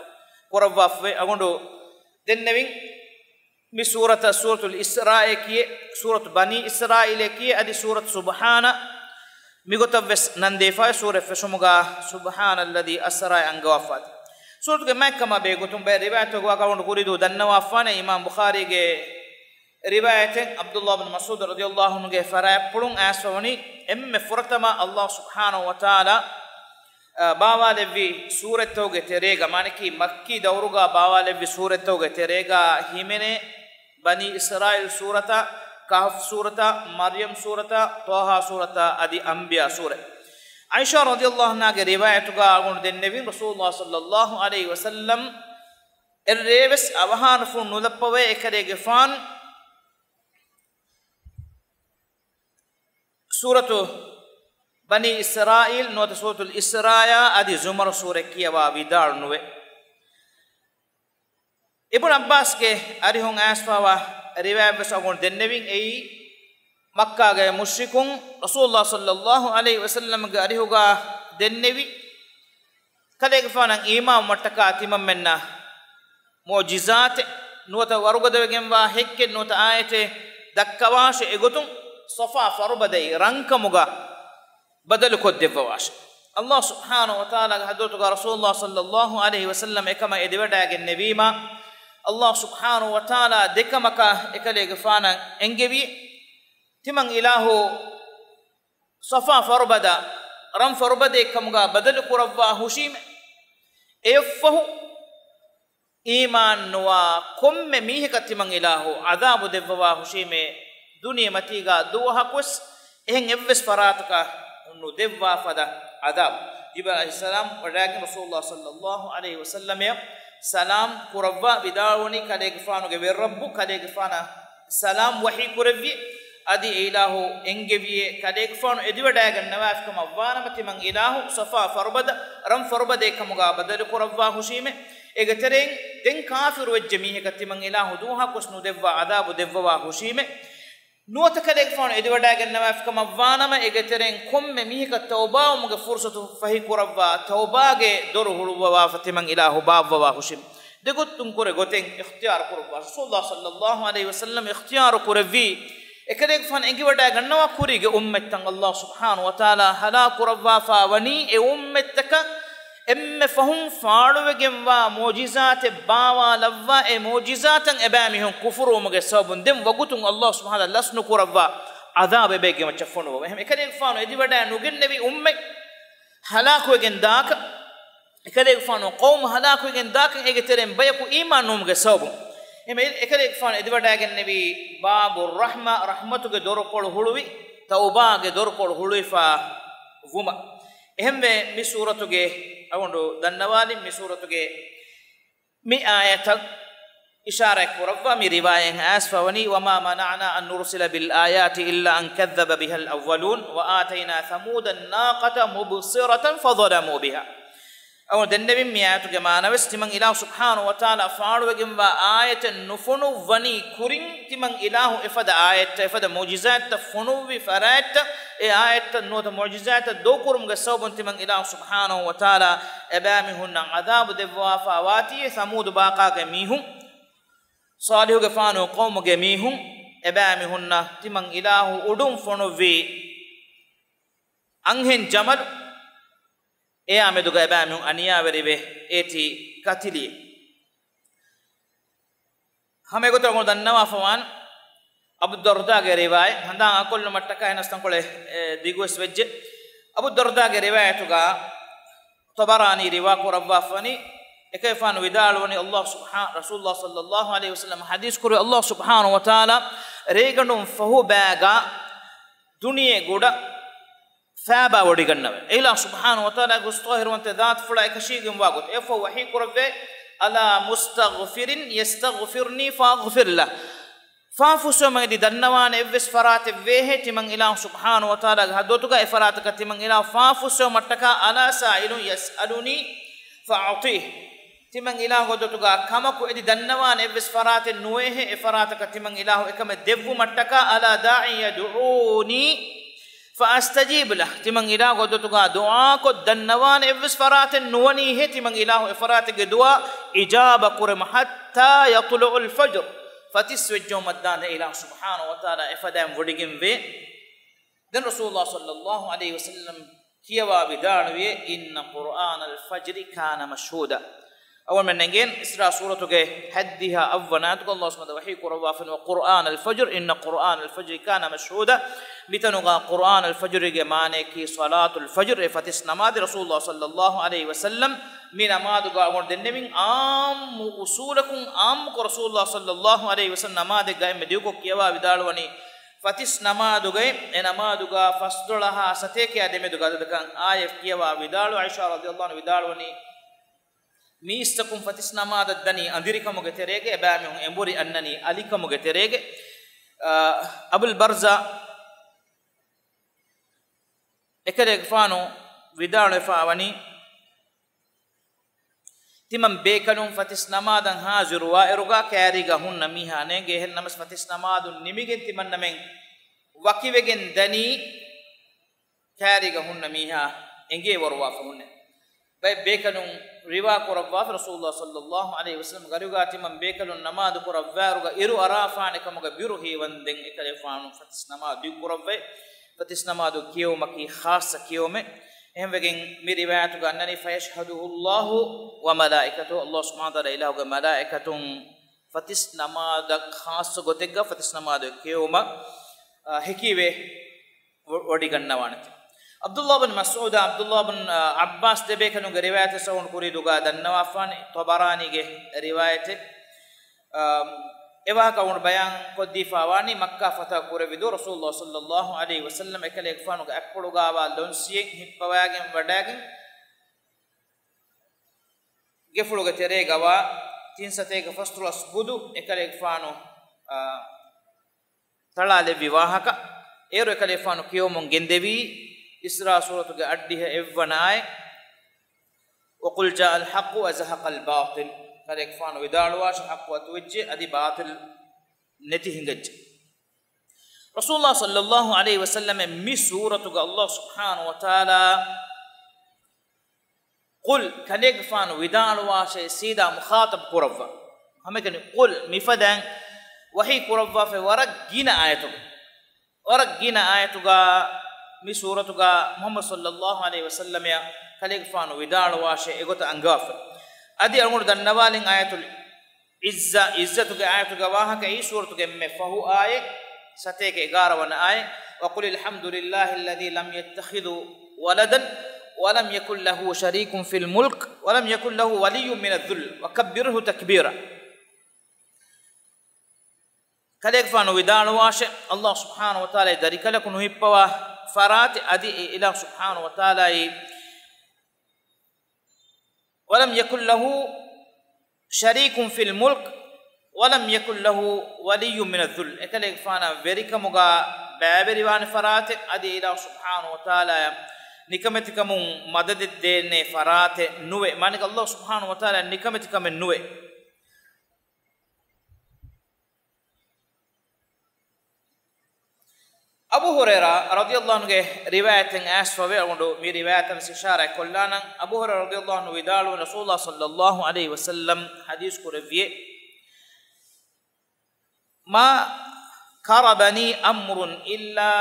ކުރައްވާފަވޭ. އަޅުގަނޑު ދެންނެވިން މި ސޫރަތަށް ސޫރަތުލް އިސްރާއޭ ކިޔޭ، ސޫރަތު ބަނީ އިސްރާއީލޭ ކިޔޭ، އަދި ސޫރަތު ސުބްޙާނަ މިގޮތަށްވެސް ނަންދީފާ ސޫރަތް ފެށުމުގަ سبحان الذي أسرى އަންގަވާފާތި. ސޫރަތުގެ މާތްކަމާ ބެހޭ ގޮތުން ބައެއް ރިވާޔަތްތަކުގަ އަޅުގަނޑު ކުރިދޫ ދަންނަވާފާނެ، އިމާމް ބުޚާރީގެ ރިވާޔަތެއް ޢަބްދުﷲ ބިން މަސްޢޫދު ރަޟިޔަﷲ ޢަންހުގެ ފަރާތްޕުޅުން އައިސްފަވަނީ، އެންމެ ފުރަތަމަ ﷲ ސުބްޙާނަހޫ ވަތަޢާލާ، އަ، ބާވާލެއްވި ސޫރަތްތަކުގެ ތެރޭގަ، މާނައަކީ މައްކީ ދައުރުގަ ބާވާލެއްވި ސޫރަތްތަކުގެ ތެރޭގަ ހިމެނޭ، ބަނީ އިސްރާއީލް ސޫރަތާ، ކަހްފް ސޫރަތާ، މަރްޔަމް ސޫރަތާ، ޠާހާ ސޫރަތާ، އަދި އަންބިޔާ ސޫރަތް. ޢާއިޝާ ރަޟިޔަﷲ ޢަންހާގެ ރިވާޔަތުގަ އަޅުގަނޑު ދެންނެވިން، ރަސޫލުﷲ ޞައްލަﷲ ޢަލައިހި ވަސައްލަމް އެއްރޭވެސް އަވަހާން ފުން ނުލައްޕަވައޭ އެކަލޭގެފާނު ސޫރަތު ބަނީ އިސްރާއީލް ނުވަތަ ސޫރަތުލް އިސްރާޔާ އަދި ޒުމަރު ސޫރަތް ކިޔަވާ ވިދާޅު ނުވޭ. އިބްނު ޢައްބާސްގެ އަރިހުން އައިސްފަވާ ރިވާޔަތްވެސް އަޅުގަނޑު ދެންނެވިން. އެއީ، މައްކާގެ މުޝްރިކުން ރަސޫލުﷲ ޞައްލަﷲ ޢަލައިހި ވަސައްލަމްގެ އަރިހުގަ ދެންނެވި، ކަލޭގެފާނަށް އީމާންވުމަށްޓަކާ ތިމަންމެންނަށް މުޢުޖިޒާތެއް ނުވަތަ ވަރުގަދަވެގެންވާ ހެއްކެއް ނުވަތަ އާޔަތެއް ދައްކަވާށޭ، އެގޮތުން ޞަފާ ފަރުބަދައި ރަންކަމުގަ ބަދަލުކޮށްދެއްވަވާށޭ. ﷲ ސުބްޙާނަހޫ ވަތަޢާލާގެ ޙަޟްރަތުގަ ރަސޫލުﷲ ޞައްލަﷲ ޢަލައިހި ވަސައްލަމް އެކަމަށް އެދިވަޑައިގެންނެވީމާ، ﷲ ސުބްޙާނަހޫ ވަތަޢާލާ ދެކަމަކަށް އެކަލޭގެފާނަށް އެންގެވި، ތިމަން އިލާހު ޞަފާ ފަރުބަދަ ރަން ފަރުބަދައެއްކަމުގަ ބަދަލު ކުރައްވާ ހުށީމޭ. އެއަށްފަހު އީމާން ނުވާ ކޮންމެ މީހަކަށް ތިމަން އިލާހު ޢަޛާބު ދެއްވަވާ ހުށީމޭ، ދުނިޔެމަތީގަ ދުވަހަކުވެސް އެހެން އެއްވެސް ފަރާތަކަށް ނުދެއްވާ ފަދަ ޢަޛާބު. ޖިބްރީލް ޢަލައިހިއްސަލާމް ވަޑައިގެން ރަސޫލުﷲ ޞައްލަﷲ ޢަލައިހި ވަސައްލަމަށް ސަލާމް ކުރައްވާ ވިދާޅުވަނީ، ކަލޭގެފާނުގެ ވެރިރައްބު ކަލޭގެފާނަށް ސަލާމް ވަޙީ ކުރެއްވި، އަދި އެ އިލާހު އެންގެވިއޭ، ކަލޭގެފާނު އެދިވަޑައިގަންނަވާފިކަމަށް ވާނަމަ، ތިމަން އިލާހު ޞަފާ ފަރުބަދަ ރަން ފަރުބަދައެއްކަމުގަ ބަދަލު ކުރައްވާ ހުށީމޭ. އޭގެ ތެރެއިން ދެން ކާފިރު ވެއްޖެ މީހަކަށް ތިމަން އިލާހު ދުވަހަކުވެސް ނުދެއްވާ ޢަޛާބު ދެއްވަވާ ހުށީމޭ. ނުވަތަ ކަލޭގެފާނު އެދިވަޑައިގަންނަވާފިކަމަށް ވާނަމަ، އޭގެ ތެރެއިން ކޮންމެ މީހަކަށް ތައުބާވުމުގެ ފުރުޞަތު ފަހިކުރައްވާ، ތައުބާގެ ދޮރު ހުޅުއްވަވާފަ ތިމަން އިލާހު ބާއްވަވާ ހުށީމޭ. ދެގޮތުން ކުރެ ގޮތެއް އިޚްތިޔާރު ކުރައްވާ. ރަސޫލުﷲ ޞައްލަﷲ ޢަލައިހި ވަސައްލަމް އިޚްތިޔާރު ކުރެއްވީ، އެކަލޭގެފާނު އެނގިވަޑައިގަންނަވާ ކުރީގެ އުއްމަތްތައް ﷲ ސުބްޙާނަހޫ ވަތަޢާލާ ހަލާކު ކުރައްވާފާ ވަނީ، އެ އުއްމަތްތަކަށް އެންމެ ފަހުން ފާޅުވެގެންވާ މުޢުޖިޒާތެއް ބާވާލައްވާ، އެ މުޢުޖިޒާތައް އެބައިމީހުން ކުފުރުވުމުގެ ސަބަބުން ދެން ވަގުތުން ﷲ ސުބްޙާނަހޫ ވަތަޢާލާ ލަސް ނުކުރައްވާ ޢަޛާބެއް އެބައެއްގެ މައްޗަށް ފޮނުވަވަ. އެހެން އެކަލޭގެފާނު އެދިވަޑައި ނުގެންނެވި އުއްމަތް ހަލާކުވެގެން ދާކަށް، އެކަލޭގެފާނު ޤައުމު ހަލާކުވެގެން ދާކަށް އޭގެ ތެރެއިން ބަޔަކު އީމާން ނުވުމުގެ ސަބަބުން. އެހެން އެކަލޭގެފާނު އެދިވަޑައިގެންނެވީ ބާބުއް ރަޙްމާ، ރަޙްމަތުގެ ދޮރުކޮޅު ހުޅުވި، ތައުބާގެ ދޮރުކޮޅު ހުޅުވިފާ ވުމަށް. އެހެންވެ މި ސޫރަތުގެ އަޅުގަނޑު ދަންނަވާލިން މި ސޫރަތުގެ މި އާޔަތަށް އިޝާރާތް ކުރައްވާ މި ރިވާޔަތް އައިސްފަވަނީ، وما منعنا أن نرسل بالآيات إلا أن كذب بها الأولون وآتينا ثمود الناقة مبصرة فظلموا بها. އަޅުގަނޑު ދެންނެވިން މި އާޔަތުގެ މާނަވެސް، ތިމަން އިލާހު ސުބްޙާނަހޫ ވަތަޢާލާ ފާޅުވެގެންވާ އާޔަތެއް ނުފޮނުއްވަނީ ކުރިން، ތިމަން އިލާހު އެފަދަ އާޔަތްތައް، އެފަދަ މުޢުޖިޒާތްތައް ފޮނުއްވި ފަރާތްތައް، އެ އާޔަތްތައް ނުވަތަ މުޢުޖިޒާތްތައް ދޮގުކުރުމުގެ ސަބަބުން ތިމަން އިލާހު ސުބްޙާނަހޫ ވަތަޢާލާ އެބައިމީހުންނަށް ޢަޛާބު ދެއްވާފާ ވާތީ، ސަމޫދު ބާކާގެ މީހުން، ޞާލިޙުގެފާނު ޤައުމުގެ މީހުން، އެބައިމީހުންނަށް ތިމަން އިލާހު އުޑުން ފޮނުއްވި އަންހެން ޖަމަލު، އެއާ މެދުގަ އެބައިމީހުން އަނިޔާވެރިވެ އޭތި ކަތިލިއެއް. ހަމަ އެގޮތަށް އަޅުގަނޑު ދަންނަވާފަވާން އަބޫ ދަރްދާގެ ރިވާޔަތް، ހަނދާން އަޅުކޮށްލުމަށްޓަކާ އެހެނަސް ތަންކޮޅެއް، އެ، ދިގުވެސް ވެއްޖެ. އަބޫ ދަރްދާގެ ރިވާޔަތުގަ ޠަބަރާނީ ރިވާ ކުރައްވާފަވަނީ، އެކަލޭގެފާނު ވިދާޅުވަނީ، ﷲ ސުބްޙާ-، ރަސޫލުﷲ ޞައްލަﷲ ޢަލައިހި ވަސައްލަމަ ޙަދީޘް ކުރި، ﷲ ސުބްޙާނަހޫ ވަތަޢާލާ ރޭގަނޑުން ފަހު ބައިގަ ދުނިޔެ ގުޑަ ފައިބާ ވޮޑިގަންނަވަ. އެ އިލާހު ސުބްޙާނަހޫ ވަތަޢާލާގެ ހުސް ޠާހިރުވަންތަ ޛާތުފުޅާ އެކަށީގެންވާ ގޮތަށް އެއަށްފަހު ވަޙީ ކުރައްވޭ، ألا مستغفر يستغفرني فأغفر له. ފާފަހުސްވުމަށް އެދި ދަންނަވާނެ އެއްވެސް ފަރާތެއް ވޭހޭ، ތިމަން އިލާހު ސުބްޙާނަހޫ ވަތަޢާލާގެ ޙަޟްރަތުގަ އެ ފަރާތަކަށް ތިމަން އިލާހު ފާފަހުސްވުމަށްޓަކާ، ألا سائل يسألني فأعطيه. ތިމަން އިލާހު ޙަޟްރަތުގަ ކަމަކު އެދި ދަންނަވާނެ އެއްވެސް ފަރާތެއް ނުވޭހޭ، އެ ފަރާތަކަށް ތިމަން އިލާހު އެކަމެއް ދެއްވުމަށްޓަކާ، ألا داع يدعوني فأستجيب له. ތިމަން އިލާހު ޙަޟްރަތުގަ ދުޢާކޮށް ދަންނަވާނެ އެއްވެސް ފަރާތެއް ނުވަނީހޭ، ތިމަން އިލާހު އެ ފަރާތެއްގެ ދުޢާ އިޖާބަ ކުރެމަ، حتى يطلع الفجر. ފަތިސް ވެއްޖައުމަށްދާންދެން އިލާހު ސުބްޙާނަހޫ ވަތަޢާލާ އެފަދައިން ވޮޑިގެންވޭ. ދެން ރަސޫލުﷲ ޞައްލަﷲ ޢަލައިހި ވަސައްލަމަ ކިޔަވާ ވިދާޅުވިއޭ، إن قرآن الفجر كان مشهودا. އަވަމެން ނެގޭން އިސްރާ ސޫރަތުގެ ހަތްދިހަ އަށްވަނަ އާޔަތުގަ ﷲ ސުބްޙާނަހޫ ވަތަޢާލާ ވަޙީ ކުރައްވާފައި، وقرآن الفجر إن قرآن الفجر كان مشهودا. މިތަނުގަ قرآن الفجر ގެ މާނަޔަކީ ޞަލާތުލް ފަޖްރު، އެ ފަތިސް ނަމާދެއް. ރަސޫލުﷲ ޞައްލަﷲ ޢަލައިހި ވަސައްލަމަ މި ނަމާދުގަ އަޅުގަނޑު ދެންނެވިން ޢާއްމު އުޞޫލަކުން ޢާއްމުކޮށް ރަސޫލުﷲ ޞައްލަﷲ ޢަލައިހި ވަސައްލަމަ ނަމާދެއްގަ އެންމެ ދިގުކޮށް ކިޔަވާ ވިދާޅުވަނީ ފަތިސް ނަމާދުގައި، އެ ނަމާދުގަ ފަސްދޮޅަހާ ސަތޭކައާ ދެމެދުގަ އަދަދަކަށް އާޔަތް ކިޔަވާ ވިދާޅު. ޢާއިޝާ ރަޟިޔަﷲ ޢަންހާ ވިދާޅުވަނީ، މީސްތަކުން ފަތިސް ނަމާދަށް ދަނީ އަނދިރިކަމުގެ ތެރޭގަ، އެބައިމީހުން އެނބުރި އަންނަނީ އަލިކަމުގެ ތެރޭގަ. އާ، އަބުލް ބަރްޒާ އެކަލޭގެފާނު ވިދާޅުވެފައިވަނީ، ތިމަން ބޭކަލުން ފަތިސް ނަމާދަށް ހާޒިރުވާއިރުގަ ކާރީގަ ހުންނަ މީހާ ނޭނގޭ. އެހެން ނަމަސް ފަތިސް ނަމާދުން ނިމިގެން ތިމަންނަމެން ވަކިވެގެން ދަނީ ކާރީގަ ހުންނަ މީހާ އެނގޭ ވަރުވާފަ ހުންނެ. ބައެއް ބޭކަލުން ރިވާ ކުރައްވާފަ ރަސޫލުﷲ ޞައްލަﷲ ޢަލައިހި ވަސައްލަމަ ގަރިގާ ތިމަން ބޭކަލުން ނަމާދު ކުރައްވާއިރުގަ އިރު އަރާފާނެ ކަމުގަ ބިރު ހީވަންދެން އެކަލޭގެފާނު ފަތިސް ނަމާދު ދިގު ކުރައްވައި. ފަތިސް ނަމާދު ކިޔެވުމަކީ ޚާއްޞަ ކިޔެވުމެއް. އެހެންވެގެން މި ރިވާޔަތުގަ އަންނަނީ، فيشهده الله وملائكته، ﷲ ސުބްޙާނަހޫ ވަތަޢާލާ އިލާހުގެ މަލާއިކަތުން ފަތިސް ނަމާދަށް ޚާއްޞަ ގޮތެއްގަ ފަތިސް ނަމާދު ކިޔެވުމަށް، އާ، ހެކިވެ ވޮ-، ވޮޑިގަންނަވާނެތެ. ޢަބްދުﷲ ބިން މަސްޢޫދާ، ޢަބްދުﷲ ބިން، އާ، ޢައްބާސް ދެބޭކަލުންގެ ރިވާޔަތެއް ސައުން ކުރީދޫގަ ދަންނަވާފާނެ، ޠަބަރާނީގެ ރިވާޔަތެއް. އާ، އެވާހަކަ އަޅުގަނޑު ބަޔާން ކޮށްދީފާވާނީ، މައްކާ ފަތަޙަ ކުރެއްވި ދުވަހު ރަސޫލުﷲ ޞައްލަﷲ ޢަލައިހި ވަސައްލަމަ އެކަލޭގެފާނުގެ އަތްޕުޅުގައިވާ ލޮންސިއެއް ހިއްޕަވައިގެން ވަޑައިގެން، ގެފުޅުގެ ތެރޭގަވާ ތިން ސަތޭކަ ފަސްދޮޅަސް ބުދު އެކަލޭގެފާނު، އާ، ތަޅާލެއްވި ވާހަކަ، އޭރު އެކަލޭގެފާނު ކިޔަވަމުން ގެންދެވީ އިސްރާ ސޫރަތުގެ އަށްޑިހަ އެއްވަނަ އާޔަތް، وقل جاء الحق وزهق الباطل. ކަލޭގެފާނު ވިދާޅުވާށި، ޙައްޤު އަތުވެއްޖެ، އަދި ބާޠިލް ނެތި ހިނގައްޖެ. ރަސޫލުﷲ ޞައްލަﷲ ޢަލައިހި ވަސައްލަމަ މި ސޫރަތުގަ ﷲ ސުބްޙާނަހޫ ވަތަޢާލާ ޤުލް، ކަލޭގެފާނު ވިދާޅުވާށޭ، ސީދާ މުޚާޠަބް ކުރައްވާ. ހަމައެކަނި ޤުލް މިފަދައިން ވަޙީ ކުރައްވާފައި ވަރަށް ގިނަ އާޔަތުގަ، ވަރަށް ގިނަ އާޔަތުގަ މި ސޫރަތުގަ މުޙައްމަދު ޞައްލަﷲ ޢަލައިހި ވަސައްލަމައަށް ކަލޭގެފާނު ވިދާޅުވާށޭ އެގޮތަށް އަންގާފަ. އަދި އަޅުގަނޑު ދަންނަވާލިން އާޔަތުލް ޢިއްޒާ، ޢިއްޒަތުގެ އާޔަތުގެ ވާހަކަ އެއީ ސޫރަތުގެ އެންމެ ފަހު އާޔަތް، ސަތޭކަ އެގާރަ ވަނަ އާޔަތް، وقل الحمد لله الذي لم يتخذ ولدا ولم يكن له شريك في الملك ولم يكن له ولي من الذل وكبره تكبيرا. ކަލޭގެފާނު ވިދާޅުވާށޭ، ﷲ ސުބްޙާނަހޫ ވަތަޢާލާ ދަރިކަލަކު ނުހިއްޕަވާ ފަރާތެއް، އަދި އެ އިލާހު ސުބްޙާނަހޫ ވަތަޢާލާއީ ولم يكن له شريك في الملك ولم يكن له ولي من الذل. އެކަލޭގެފާނަށް ވެރިކަމުގަ ބައިވެރިވާނެ ފަރާތެއް، އަދި އިލާހު ސުބްޙާނަހޫ ވަތަޢާލާއަށް ނިކަމެތިކަމުން މަދަދެއް ދޭނެ ފަރާތެއް ނުވޭ. މާނައަކީ ﷲ ސުބްޙާނަހޫ ވަތަޢާލާ ނިކަމެތިކަމެއް ނުވޭ. އަބޫ ހުރައިރާ ރަޟިޔަﷲ ޢަންހުގެ ރިވާޔަތެއް އައިސްފަވޭ، އަޅުގަނޑު މި ރިވާޔަތަށް ވެސް އިޝާރާތް ކޮށްލާނަން. އަބޫ ހުރައިރާ ރަޟިޔަﷲ ޢަންހު ވިދާޅުވި، ރަސޫލުﷲ ޞައްލަﷲ ޢަލައިހި ވަސައްލަމަ ޙަދީޘް ކުރެއްވިއޭ، ما قربني أمر إلا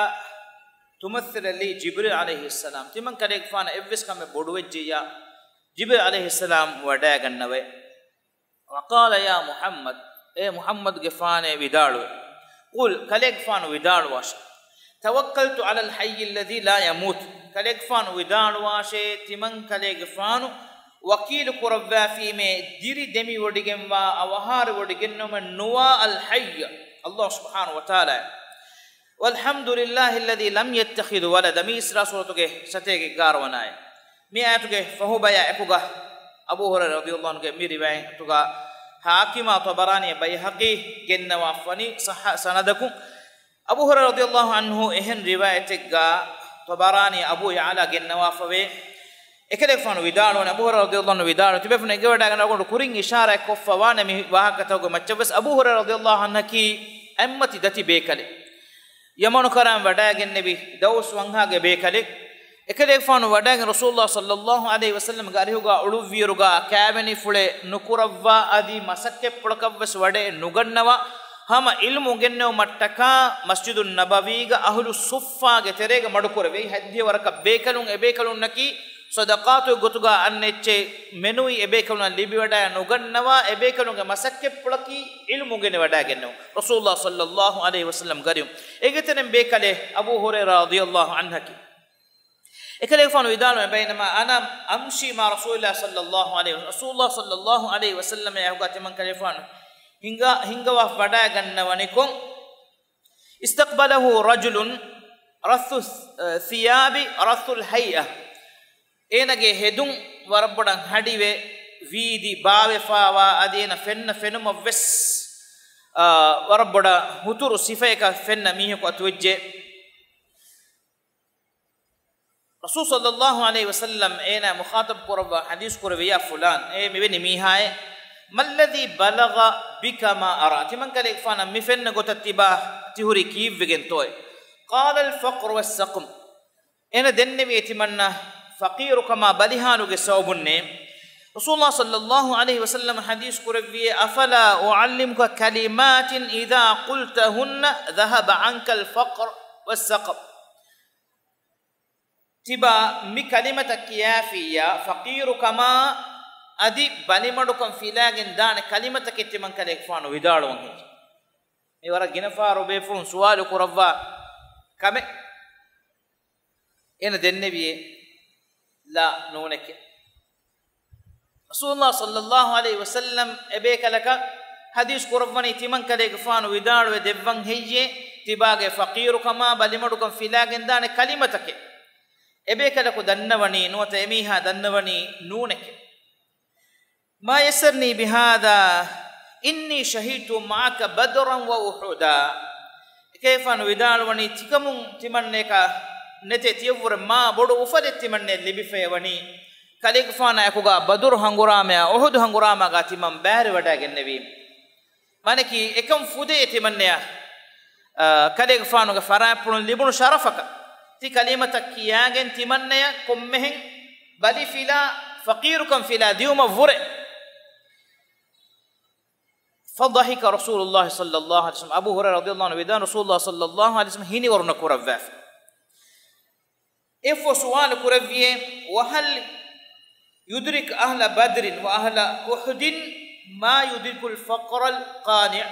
تمثل لي جبريل عليه السلام. ތިމަން ކަލޭގެފާނަށް އެއްވެސް ކަމެއް ބޮޑުވެއްޖެއްޔާ، ޖިބްރީލް ޢަލައިހިއްސަލާމް ވަޑައިގަންނަވައި. وقال يا محمد، އޭ މުޙައްމަދުގެފާނޭ ވިދާޅުވެ. قل، ކަލޭގެފާނު ވިދާޅުވާށޭ. توكلت على الحي الذي لا يموت، ކަލޭގެފާނު ވިދާޅުވާށޭ، ތިމަން ކަލޭގެފާނު ވަކީލު ކުރައްވާފީމޭ، ދިރި ދެމިވޮޑިގެންވާ، އަވަހާރަވޮޑިގެންނަމަ ނުވާ الحي، ﷲ ސުބްޙާނަހޫ ވަތަޢާލާ. والحمد لله الذي لم يتخذ ولدا، މި އިސްރާ ސޫރަތުގެ ސަތޭކަ އެގާރަ ވަނަ އާޔަތް. މި އާޔަތުގެ ފަހުބަޔާ އެކުގަ އަބޫ ހުރައިރާ ރަޟިޔަﷲ ޢަންހުގެ މި ރިވާޔަތުގަ ޙާކިމާ ޠަބަރާނީ ބައިހަޤީ ގެންނަވާފަނީ ޞައްޙަ ސަނަދަކުން. އަބޫ ހުރައިރާ ރަޟިޔަﷲ ޢަންހު އެހެން ރިވާޔަތެއްގަ ޠަބަރާނީ އަބޫ ޔަޢުލާ ގެންނަވާފަވޭ. އެކަލޭގެފާނު ވިދާޅުވަނީ، އަބޫ ހުރައިރާ ރަޟިޔަﷲ ޢަންހު ވިދާޅުވަނީ، ތިބޭފުޅުން އެނގިވަޑައިގަންނަވާ އަޅުގަނޑު ކުރިން އިޝާރާތް ކޮށްފަ ވާނެ މި ވާހަކަތަކުގެ މައްޗަށް ވެސް. އަބޫ ހުރައިރާ ރަޟިޔަﷲ ޢަންހަކީ އެއްމަތި ދަތި ބޭކަލެއް. ޔަމަނު ކަރަން ވަޑައިގެންނެވި ދައުސް ވަންހާގެ ބޭކަލެއް. އެކަލޭގެފާނު ވަޑައިގެން ރަސޫލުﷲ ޞައްލަﷲ ޢަލައިހި ވަސައްލަމްގެ އަރިހުގަ އުޅުއްވިއިރުގަ ކައިވެނި ފުޅެއް ނުކުރައްވާ އަދި މަސައްކަތްޕުޅަކަށް ވެސް ވަޑައެއް ނުގަންނަވާ. ހަމަ ޢިލްމު އުނގެންނެވުމަށްޓަކާ މަސްޖިދުއް ނަބަވީގަ އަހުލު ޞުއްފާގެ ތެރޭގަ މަޑުކުރެވޭ. ހައްދިހަ ވަރަކަށް ބޭކަލުން އެބޭކަލުންނަކީ ޞަދަޤާތު ގޮތުގަ އަންނަ އެއްޗެއް މެނުވީ އެބޭކަލުންނަށް ލިބިވަޑައި ނުގަންނަވާ، އެބޭކަލުންގެ މަސައްކަތްޕުޅަކީ ޢިލްމު އުނގެނިވަޑައިގެންނެވުން. ރަސޫލުﷲ ޞައްލައްލާހު ޢަލައިހި ވަސައްލަމް ގަރިއު. އޭގެ ތެރެއިން ބޭކަލެއް އަބޫ ހުރައިރާ ރަޟިޔައްލާހު ޢަންހަކީ. އެކަލޭގެފާނު ވިދާޅުވެ، بينما أنا أمشي مع رسول الله صلى الله عليه وسلم، ރަސޫލުﷲ ޞައްލައްލާހު ޢަލައިހި ވަސައްލަމް އެއާއެކުގަ ތިމަން ކަލޭގެފާނު ހިނގާ، ހިނގަވާ ވަޑައިގަންނަވަނިކޮށް، استقبله رجل رث الثياب رث الهيئة، އޭނަގެ ހެދުން ވަރަށް ބޮޑަށް ހަޑިވެ، ވީދި ބާވެފާވާ އަދި އޭނަ ފެންނަ ފެނުމަށް ވެސް، އާ، ވަރަށް ބޮޑަށް ހުތުރު ސިފައަކަށް ފެންނަ މީހަކު އަތުވެއްޖެ. ރަސޫލު ޞައްލައްލާހު ޢަލައިހި ވަސައްލަމް އޭނާ މުޚާޠަބު ކުރައްވާ ޙަދީޘް ކުރެއްވި، يا فلان، އޭ މިވެނި މީހާއޭ، ما الذي بلغ بك ما أرى، ތިމަން ކަލޭގެފާނަށް މި ފެންނަ ގޮތަށް ތިބާ ތިހުރީ ކީއްވެގެންތޯއޭ؟ قال الفقر والسقم، އޭނަ ދެންނެވި ތިމަންނަ ފަޤީރުކަމާ ބަލިހާލުގެ ސަބަބުންނޭ. ރަސޫލުﷲ ޞައްލައްލާހު ޢަލައިހި ވަސައްލަމަ ޙަދީޘް ކުރެއްވި، أفلا أعلمك كلمات إذا قلتهن ذهب عنك الفقر والسقم، ތިބާ މި ކަލިމަތައް ކިޔާފިއްޔާ، ފަޤީރުކަމާ އަދި ބަލިމަޑުކަން ފިލާގެން ދާނެ ކަލިމަތަކެއް ތިމަން ކަލޭގެފާނު ވިދާޅުވަން ހެއްޔެވެ؟ މި ވަރަށް ގިނަ ފަހަރު ބޭފުޅުން ސުވާލު ކުރައްވާ ކަމެއް. އޭނަ ދެންނެވިއޭ، ލާ، ނޫނެކޭ. ރަސޫލުﷲ ޞައްލައްލާހު ޢަލައިހި ވަސައްލަމް އެބޭކަލަކަށް ޙަދީޘް ކުރައްވަނީ ތިމަން ކަލޭގެފާނު ވިދާޅުވެ ދެއްވަން ހެއްޔޭ، ތިބާގެ ފަޤީރުކަމާ ބަލިމަޑުކަން ފިލާގެންދާނެ ކަލިމަތަކެއް. އެބޭކަލަކު ދަންނަވަނީ ނުވަތަ އެމީހާ ދަންނަވަނީ ނޫނެކޭ. ما يسرني بهذا إني شهدت معك بدرا وأحدا. އެކަލޭގެފާނު ވިދާޅުވަނީ، ތިކަމުން ތިމަންނަޔަކަށް ނެތޭ، ތިޔަށްވުރެ މާ ބޮޑު އުފަލެއް ތިމަންނަޔަށް ލިބިފައިވަނީ، ކަލޭގެފާނާ އެކުގަ ބަދުރު ހަނގުރާމަޔާ އުޙުދު ހަނގުރާމާގަ ތިމަން ބައިވެރިވަޑައިގެންނެވީ. މާނައަކީ، އެކަން ފުދޭ ތިމަންނަޔަށް، އާ، ކަލޭގެފާނުގެ ފަރާތްޕުޅުން ލިބުނު ޝަރަފަކަށް ތި ކަލިމަތައް ކިޔާގެން ތިމަންނަޔަށް ކޮންމެހެން ބަލި ފިލާ، ފަޤީރުކަން ފިލާ ދިއުމަށްވުރެ. فضحك رسول الله صلى الله عليه وسلم، އަބޫ ހުރައިރާ ރަޟިޔައްލާހު ޢަންހު ވިދާޅުވި، ރަސޫލުﷲ ޞައްލައްލާހު ޢަލައިހި ވަސައްލަމަ ހިނިވަރުނަ ކުރައްވާފި. އެއަށްފަހު ސުވާލު ކުރެއްވިއޭ، وهل يدرك أهل بدر وأهل أحد ما يدرك الفقر القانع؟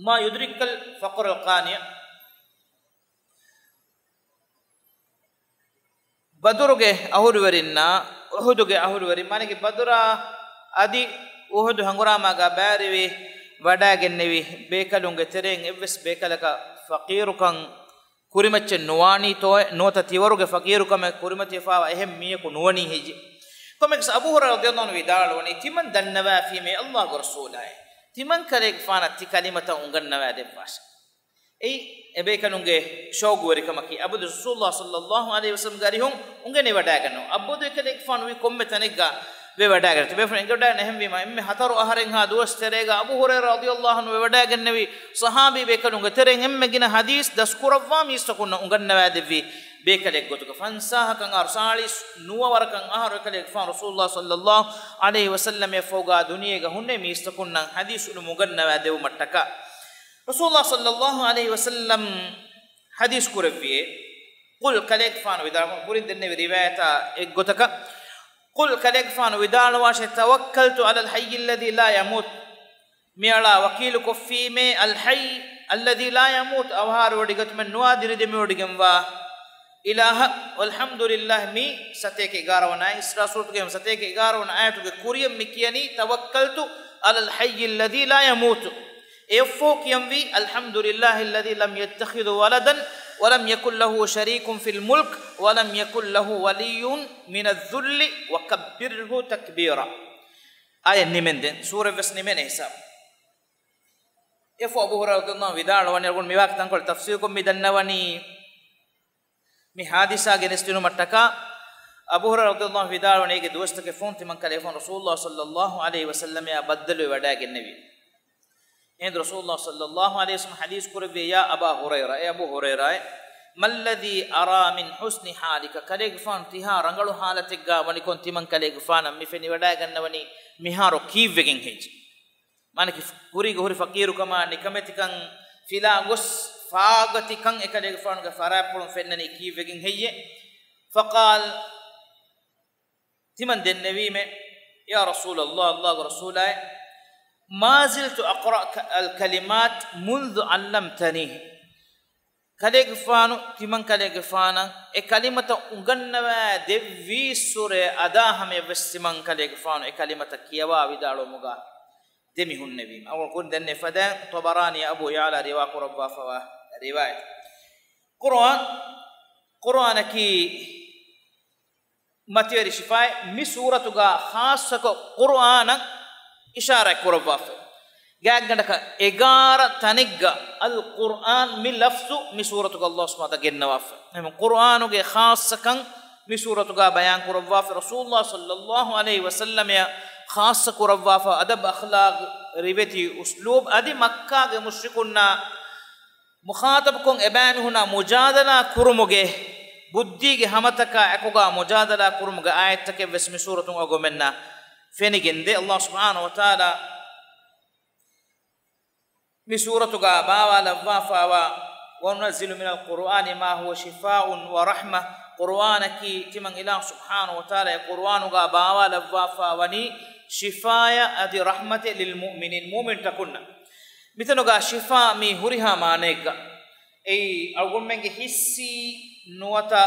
ما يدرك الفقر القانع؟ ބަދުރުގެ އަހުލުވެރިންނާ އުޙުދުގެ އަހުލުވެރިން، މާނައަކީ ބަދުރާ އަދި އުޙުދު ހަނގުރާމާގަ ބައިވެރިވެ ވަޑައިގެންނެވި ބޭކަލުންގެ ތެރެއިން އެއްވެސް ބޭކަލަކަށް ފަޤީރުކަން ކުރިމައްޗެއް ނުވާނީތޯއޭ؟ ނުވަތަ ތިވަރުގެ ފަޤީރުކަމެއް ކުރިމަތިވެފައިވާ އެހެން މީހަކު ނުވަނީ ހެއްޔެވެ؟ ކޮންމެއަކަސް އަބޫ ހުރައިރާ ރަޟިޔައްލާހު ޢަންހު ވިދާޅުވަނީ، ތިމަން ދަންނަވާފީމޭ، ﷲގެ ރަސޫލާއޭ، ތިމަން ކަލޭގެފާނަށް ތި ކަލިމަތައް އުނގަންނަވާދެއްވާށޭ. އެއީ އެބޭކަލުންގެ ޝައުގުވެރިކަމަކީ. އަބަދު ރަސޫލުﷲ ޞައްލައްލާހު ޢަލައިހި ވަސައްލަމްގެ އަރިހުން އުނގެނިވަޑައިގަންނަވާ. އަބަދު އެކަލޭގެފާނު ވީ ކޮންމެ ތަނެއްގަ ވެވަޑައިގަންނަވާ. ތިބޭފުޅުން އެނގިވަޑައިގަންނަވާ އެހެންވީމަ، އެންމެ ހަތަރު އަހަރެއްހާ ދުވަސް ތެރޭގަ އަބޫ ހުރައިރާ ރަޟިޔައްލާހު ޢަންހު ވެވަޑައިގެންނެވި ޞަޙާބީ ބޭކަލުންގެ ތެރެއިން އެންމެ ގިނަ ޙަދީޘް ދަސްކުރައްވާ މީސްތަކުންނަށް އުނގަންނަވާދެއްވި ބޭކަލެއް ގޮތުގަ. ފަންސާހަކަށް އަހަރު، ސާޅީސް ނުވަ ވަރަކަށް އަހަރު އެކަލޭގެފާނު ރަސޫލުﷲ ޞައްލައްލާހު ޢަލައިހި ވަސައްލަމަށްފަހުގަ ދުނިޔޭގަ ހުންނެވި މީސްތަކުންނަށް ޙަދީޘް ޢިލްމު އުނގަންނަވާދެއްވުމަށްޓަކާ. ރަސޫލުﷲ ޞައްލައްލާހު ޢަލައިހި ވަސައްލަމް ޙަދީޘް ކުރެއްވިއޭ، قل، ކަލޭގެފާނު ވިދާޅުވަނީ، ކުރިން ދެންނެވި ރިވާޔަތާ އެއްގޮތަކަށް، قل، ކަލޭގެފާނު ވިދާޅުވާށޭ، توكلت على الحي الذي لا يموت، މިއަޅާ ވަކީލު ކޮށްފީމޭ، الحي الذي لا يموت، އަވަހާރަވެވޮޑިގަތުމެއް ނުވާ، ދިރިދެމިވޮޑިގެންވާ އިލާހަށް. والحمد لله، މި ސަތޭކަ އެގާރަ ވަނަ އާޔަތް، އިސްރާ ސޫރަތުގެ ސަތޭކަ އެގާރަ ވަނަ އާޔަތުގެ ކުރިއަށް މި ކިޔަނީ، توكلت على الحي الذي لا يموت. އެއަށްފަހު ކިޔަންވީ، الحمد لله الذي لم يتخذ ولدا ولم يكن له شريك في الملك ولم يكن له ولي من الذل وكبره تكبيرا. އާޔަތް ނިމެންދެން، ސޫރަތްވެސް ނިމޭނެ ހިސާބު. އެއަށްފަހު އަބޫ ހުރައިރާ ރަޟިޔައްލާހު ވިދާޅުވަނީ، އަޅުގަނޑު މިވާހަކަ ތަންކޮޅެއް ތަފްސީލުކޮށް މި ދަންނަވަނީ، މި ޙާދިސާ ގެނެސްދިނުމަށްޓަކާ. އަބޫ ހުރައިރާ ރަޟިޔައްލާހު ވިދާޅުވަނީ، އޭގެ ދުވަސްތަކެއް ފަހުން ތިމަން ކަލޭގެފާނު ރަސޫލުﷲ ޞައްލައްލާހު ޢަލައިހި ވަސައްލަމަށް ބައްދަލުވެވަޑައިގެންނެވި. އެހިނދު ރަސޫލުﷲ ޞައްލައްލާހު ޢަލައިހި ވަސައްލަމަ ޙަދީޘް ކުރެއްވިއޭ، يا أبا هريرة، އޭ އަބޫ ހުރައިރާއޭ، ما الذي أرى من حسن حالك، ކަލޭގެފާނު ތިހާ ރަނގަޅު ޙާލަތެއްގަ ވަނިކޮށް ތިމަން ކަލޭގެފާނަށް މި ފެނިވަޑައިގަންނަވަނީ މިހާރު ކީއްވެގެން ހެއްޔެވެ؟ މާނަކީ ކުރީގަ ހުރި ފަޤީރުކަމާ ނިކަމެތިކަން ފިލާ ގޮސް ފާގަތިކަން އެކަލޭގެފާނުގެ ފަރާތްޕުޅުން ފެންނަނީ ކީއްވެގެން ހެއްޔޭ؟ فقال، ތިމަން ދެންނެވީމެ، يا رسول الله، ﷲ ގެ ރަސޫލާއޭ، ما زلت أقرأ الكلمات منذ علمتنيه. ކަލޭގެފާނު، ތިމަން ކަލޭގެފާނަށް އެ ކަލިމަތައް އުނގަންނަވާ ދެއްވީއްސުރެ އަދާ ހަމަޔަށްވެސް ތިމަން ކަލޭގެފާނު އެ ކަލިމަތައް ކިޔަވާ ވިދާޅުވުމުގަ ދެމި ހުންނެވީމަ. އަޅުގަނޑު ކުރިން ދެންނެވި ފަދައިން ޠަބަރާނީ އަބޫ ޔަޢްލާ ރިވާ ކުރައްވާފަވާ ރިވާޔަތެއް. ޤުރުއާން، ޤުރުއާނަކީ މަތިވެރި ޝިފާއެއް. މި ސޫރަތުގަ ޚާއްޞަކޮށް ޤުރުއާނަށް އިޝާރާތް ކުރައްވާފަ. ގާތްގަނޑަކަށް އެގާރަ ތަނެއްގަ އަލް ޤުރުއާން މި ލަފްޒު މި ސޫރަތުގަ ﷲ ސުބްޙާނަހޫ ވަތަޢާލާ ގެންނަވާފަ. އެހެން ޤުރުއާނުގެ ޚާއްޞަކަން މި ސޫރަތުގަ ބަޔާން ކުރައްވާފަ. ރަސޫލުﷲ ޞައްލައްލާހު ޢަލައިހި ވަސައްލަމައަށް ޚާއްޞަ ކުރައްވާފަ އަދަބް އަޚްލާޤް ރިވެތި އުސްލޫބް އަދި މައްކާގެ މުޝްރިކުންނާ މުޚާޠަބުކޮށް އެބައިމީހުންނާ މުޖާދަލާ ކުރުމުގެ ބުއްދީގެ ހަމަތަކާ އެކުގަ މުޖާދަލާ ކުރުމުގެ އާޔަތްތަކެއް ވެސް މި ސޫރަތުން އަޅުގަނޑުމެންނަށް ފެނިގެންދޭ. ﷲ ސުބްޙާނަހޫ ވަތަޢާލާ މި ސޫރަތުގަ ބާވާލައްވާފައިވާ، وننزل من القرآن ما هو شفاء ورحمة، ޤުރުއާނަކީ ތިމަން އިލާހު ސުބްޙާނަހޫ ވަތަޢާލާ އެ ޤުރުއާނުގަ ބާވާލައްވާފަ ވަނީ ޝިފާޔަށް އަދި ރަޙްމަތެއް للمؤمنين، މުއުމިންތަކުންނަށް. މިތަނުގަ ޝިފާ މީ ހުރިހާ މާނައެއްގަ. އެއީ އަޅުގަނޑުމެންގެ ޙިއްސީ ނުވަތަ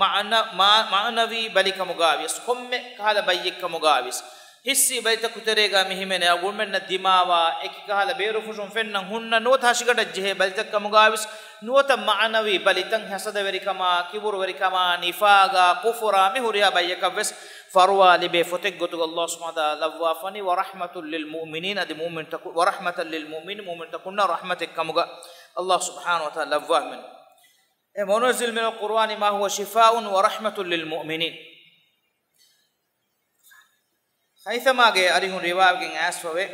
މަޢުނަ-، މާ-، މަޢުނަވީ ބަލިކަމުގަވިޔަސް، ކޮންމެ ކަހަލަ ބައްޔެއްކަމުގަވިޔަސް، ޙިއްސީ ބަލިތަކު ތެރޭގަ މި ހިމެނޭ އަޅުގަނޑުމެންނަށް ދިމާވާ އެކި ކަހަލަ ބޭރުފުށުން ފެންނަން ހުންނަ ނުވަތަ ހަށިގަނޑަށް ޖެހޭ ބަލިތައްކަމުގަވިޔަސް، ނުވަތަ މަޢުނަވީ ބަލިތައް، ޙަސަދަވެރިކަމާ، ކިބުރުވެރިކަމާ، ނިފާގާ، ކުފުރާ، މި ހުރިހާ ބައްޔަކަށްވެސް ފަރުވާ ލިބޭ ފޮތެއްގޮތުގަ ﷲ ސުބްޙާނަހޫ ވަތަޢާލާ ލައްވާފަނީ، ورحمة للمؤمنين، އަދި މުއުމިންތަކު-، ورحمة للمؤمنين، މުއުމިންތަކުންނަށް ރަޙްމަތެއްކަމުގަ ﷲ ސުބްޙާނަހޫ ވަތަޢާލާ ލައްވާފަނީ. އެ، وننزل من القرآن ما هو شفاء ورحمة للمؤمنين. ޚައިޘަމާގެ އަރިހުން ރިވާވެގެން އައިސްފަވޭ.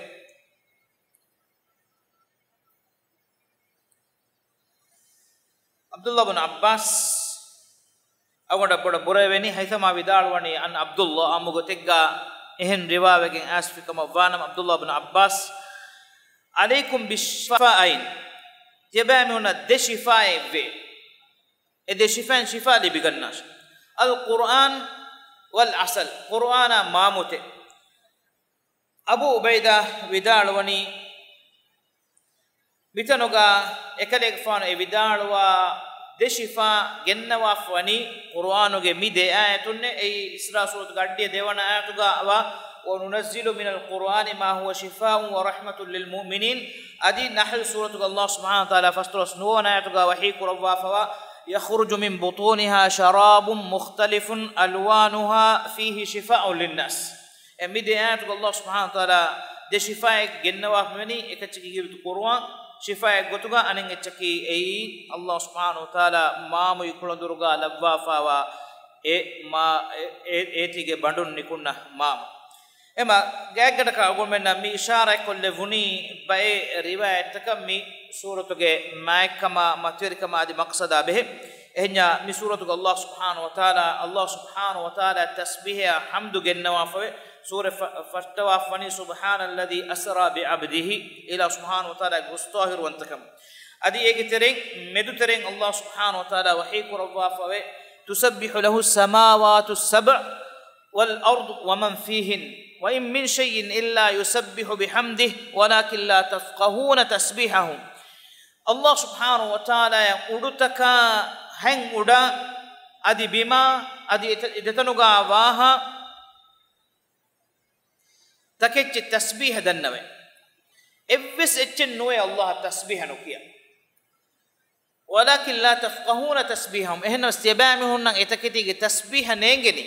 ޢަބްދުﷲ ބުން ޢައްބާސް އަޅުގަނޑަށް ބޮޑަށް ބުރަވެނީ، ހައިޘަމާ ވިދާޅުވަނީ، عن عبد الله، އާއްމު ގޮތެއްގަ އެހެން ރިވާވެގެން އައިސްފިކަމަށްވާނަމަ، ޢަބްދުﷲ ބުން ޢައްބާސް، عليكم بالشفاءين، ތިޔަބައިމީހުންނަށް ދެ ޝިފާއެއްވޭ. އެ ދެ ޝިފާއިން ޝިފާ ލިބިގަންނާށި. القرآن والعسل، ޤުރުއާނާ މާމުތެއް. އަބޫ ޢުބައިދާ ވިދާޅުވަނީ، މިތަނުގަ އެކަލޭގެފާނު އެ ވިދާޅުވާ ދެ ޝިފާ ގެންނަވާފަ ވަނީ ޤުރުއާނުގެ މި ދެ އާޔަތުންނޭ. އެއީ އިސްރާ ސޫރަތުގެ އައްޑިހަ ދެވަނަ އާޔަތުގަ އަވާ، وننزل من القرآن ما هو شفاء ورحمة للمؤمنين، އަދި ނަޙްލު ސޫރަތުގަ ﷲ ސުބްޙާނަހޫ ވަތަޢާލާ ފަސްދޮޅަސް ނުވަވަނަ އާޔަތުގަ ވަޙީ ކުރައްވާފަވާ، يخرج من بطونها شراب مختلف ألوانها فيه شفاء للناس. އެ މި ދެ އާޔަތުގަ ﷲ ސުބްޙާނަހޫ ވަތަޢާލާ ދެ ޝިފާއެއް ގެންނަވާފަ ވަނީ، އެކައްޗަކީ ކީރިތި ޤުރުއާން ޝިފާއެއް ގޮތުގަ، އަނެއް އެއްޗަކީ އެއީ ﷲ ސުބްޙާނަހޫ ވަތަޢާލާ މާމުއި ކުޅަނދުރުގަ ލައްވާފަވާ އެ މާ-، އެ-، އެ-، އޭތީގެ ބަނޑުން ނިކުންނަ މާމު. އެމަ ގާތްގަނޑަކަށް އަޅުގަނޑުމެންނަށް މި އިޝާރާތްކޮށްލެވުނީ ބައެއް ރިވާޔަތްތަކަށް މި ސޫރަތުގެ މާތްކަމާ، މަތިވެރިކަމާ އަދި މަޤްޞަދާ ބެހޭ. އެހެންޏާ މި ސޫރަތުގަ ﷲ ސުބްޙާނަހޫ ވަތަޢާލާ، ﷲ ސުބްޙާނަހޫ ވަތަޢާލާ ތަސްބީޙައާ ޙަމްދު ގެންނަވާފަވޭ. ސޫރަ ފަ-، ފަށްޓަވާފަ ވަނީ سبحان الذي أسرى بعبده، އިލާހު ސުބްޙާނަހޫ ވަތަޢާލާގެ ގުނަ ޠާހިރުވަންތަކަމުން. އަދި އޭގެ ތެރެއިން، މެދުތެރެއިން ﷲ ސުބްޙާނަހޫ ވަތަޢާލާ ވަޙީ ކުރައްވާފަވޭ، تسبح له السماوات السبع والأرض ومن فيهن وإن من شيء إلا يسبح بحمده ولكن لا تفقهون تسبيحهم. ﷲ ސުބްޙާނަހޫ ވަތަޢާލާއަށް އުޑުތަކާ ހަތް އުޑާ އަދި ބިމާ އަދި އެތަ-، ދެތަނުގަ ވާހަ ތަކެއްޗެއް ތަސްބީޙަ ދަންނަވައި. އެއްވެސް އެއްޗެއް ނުވޭ ﷲ އަށް ތަސްބީޙަ ނުކިޔާ. ولكن لا تفقهون تسبيحهم. އެހެންނަމަވެސް ތިޔަބައިމީހުންނަށް އެތަކެތީގެ ތަސްބީޙަ ނޭނގެނީ.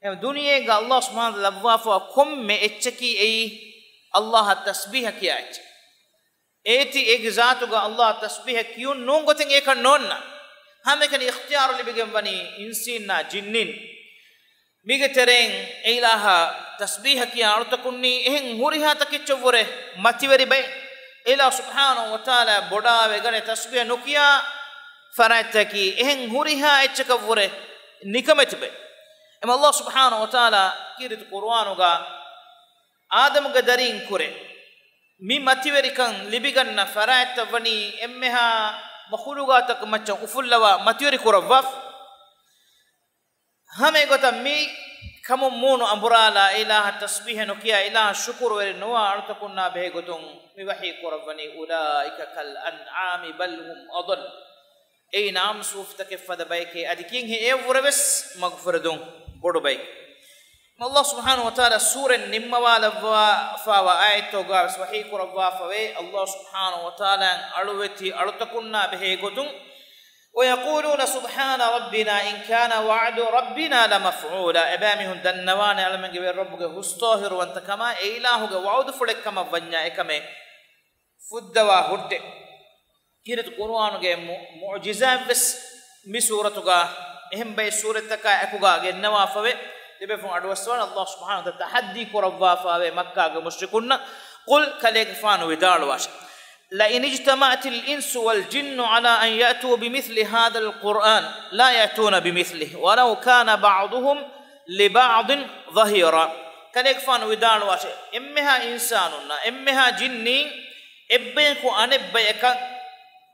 އެ ދުނިޔޭގަ ﷲ ސުބްޙާނަހޫ ވަތަޢާލާ ލައްވާފަވާ ކޮންމެ އެއްޗަކީ އެއީ ﷲ އަށް ތަސްބީޙަ ކިޔާ އެއްޗެއް. އޭތި އޭގެ ޒާތުގަ ﷲ އަށް ތަސްބީޙަ ކިޔުން ނޫން ގޮތެއް އެކަން ނޯންނާ. ހަމައެކަނި އިޚްތިޔާރު ލިބިގެން ވަނީ އިންސީންނާ ޖިންނިން. މީގެ ތެރެއިން އެއިލާހަށް ތަސްބީޙަ ކިޔާ އަޅުތަކުންނީ އެހެން ހުރިހާ ތަކެއްޗަށްވުރެ މަތިވެރި ބައެއް. އެއިލާހު ސުބްޙާނަހޫ ވަތަޢާލާ ބޮޑާވެގަނެ ތަސްބީޙަ ނުކިޔާ ފަރާތްތަކީ އެހެން ހުރިހާ އެއްޗަކަށްވުރެ ނިކަމެތި ބައެއް. އެމަ ﷲ ސުބްޙާނަހޫ ވަތަޢާލާ ކީރިތި ޤުރުއާނުގަ އާދަމުގެ ދަރީން ކުރެ މި މަތިވެރިކަން ލިބިގަންނަ ފަރާތްތައް ވަނީ އެންމެހާ މަޚުލޫގާތަކު މައްޗަށް އުފުއްލަވާ މަތިވެރި ކުރައްވާފަ. ހަމަ އެގޮތަށް މި ކަމުން މޫނު އަނބުރާލާ، އިލާހަށް ތަސްބީހެއް ނުކިޔާ، އިލާހަށް ޝުކުރުވެރި ނުވާ އަޅުތަކުންނާ ބެހޭ ގޮތުން މި ވަޙީ ކުރައްވަނީ، أولئك كالأنعام بل هم أضل. އެއީ ނާމް ސޫފިތަކެއް ފަދަ ބައެކޭ. އަދި ކިހިނެއް އެއަށްވުރެވެސް މަގުފުރެދުން ބޮޑު ބައެކޭ. ﷲ ސުބްޙާނަހު ވަތަޢާލާ ސޫރަތް ނިންމަވާލައްވާފައިވާ އާޔަތްތަކުގައިވެސް ވަޙީ ކުރައްވާފަވޭ، ﷲ ސުބްޙާނަހު ވަތަޢާލާ އަޅުވެތި އަޅުތަކުންނާ ބެހޭ ގޮތުން، ويقولون سبحان ربنا إن كان وعد ربنا لمفعولا. އެބައިމީހުން ދަންނަވާނެ އަޅަމެންގެ ވެރި ރައްބުގެ ހުސްޠާހިރުވަންތަކަމާ އެ އިލާހުގެ ވަޢުދުފުޅެއްކަމަށް ވަންޏާ އެކަމެއް ފުއްދަވާ ހުއްޓެ. ކީރިތި ޤުރުއާނުގެ މު-، މުޢުޖިޒާތްވެސް މި ސޫރަތުގަ އެހެން ބައެއް ސޫރަތްތަކާ އެކުގަ ގެންނަވާފަވޭ. ތިބޭފުން އަޑުއައްސަވާނެ ﷲ ސުބްޙާނަހު ވަތަޢާލާ ތަޙައްދީ ކުރައްވާފަވޭ މައްކާގެ މުޝްރިކުންނަށް، قل، ކަލޭގެފާނު ވިދާޅުވާށެ، لئن اجتمعت الإنس والجن على أن يأتوا بمثل هذا القرآن لا يأتون بمثله ولو كان بعضهم لبعض ظهيرا. ކަލޭގެފާނު ވިދާޅުވާށެ، އެންމެހާ އިންސާނުންނާ އެންމެހާ ޖިންނީން އެއްބަޔަކު އަނެއްބަޔަކަށް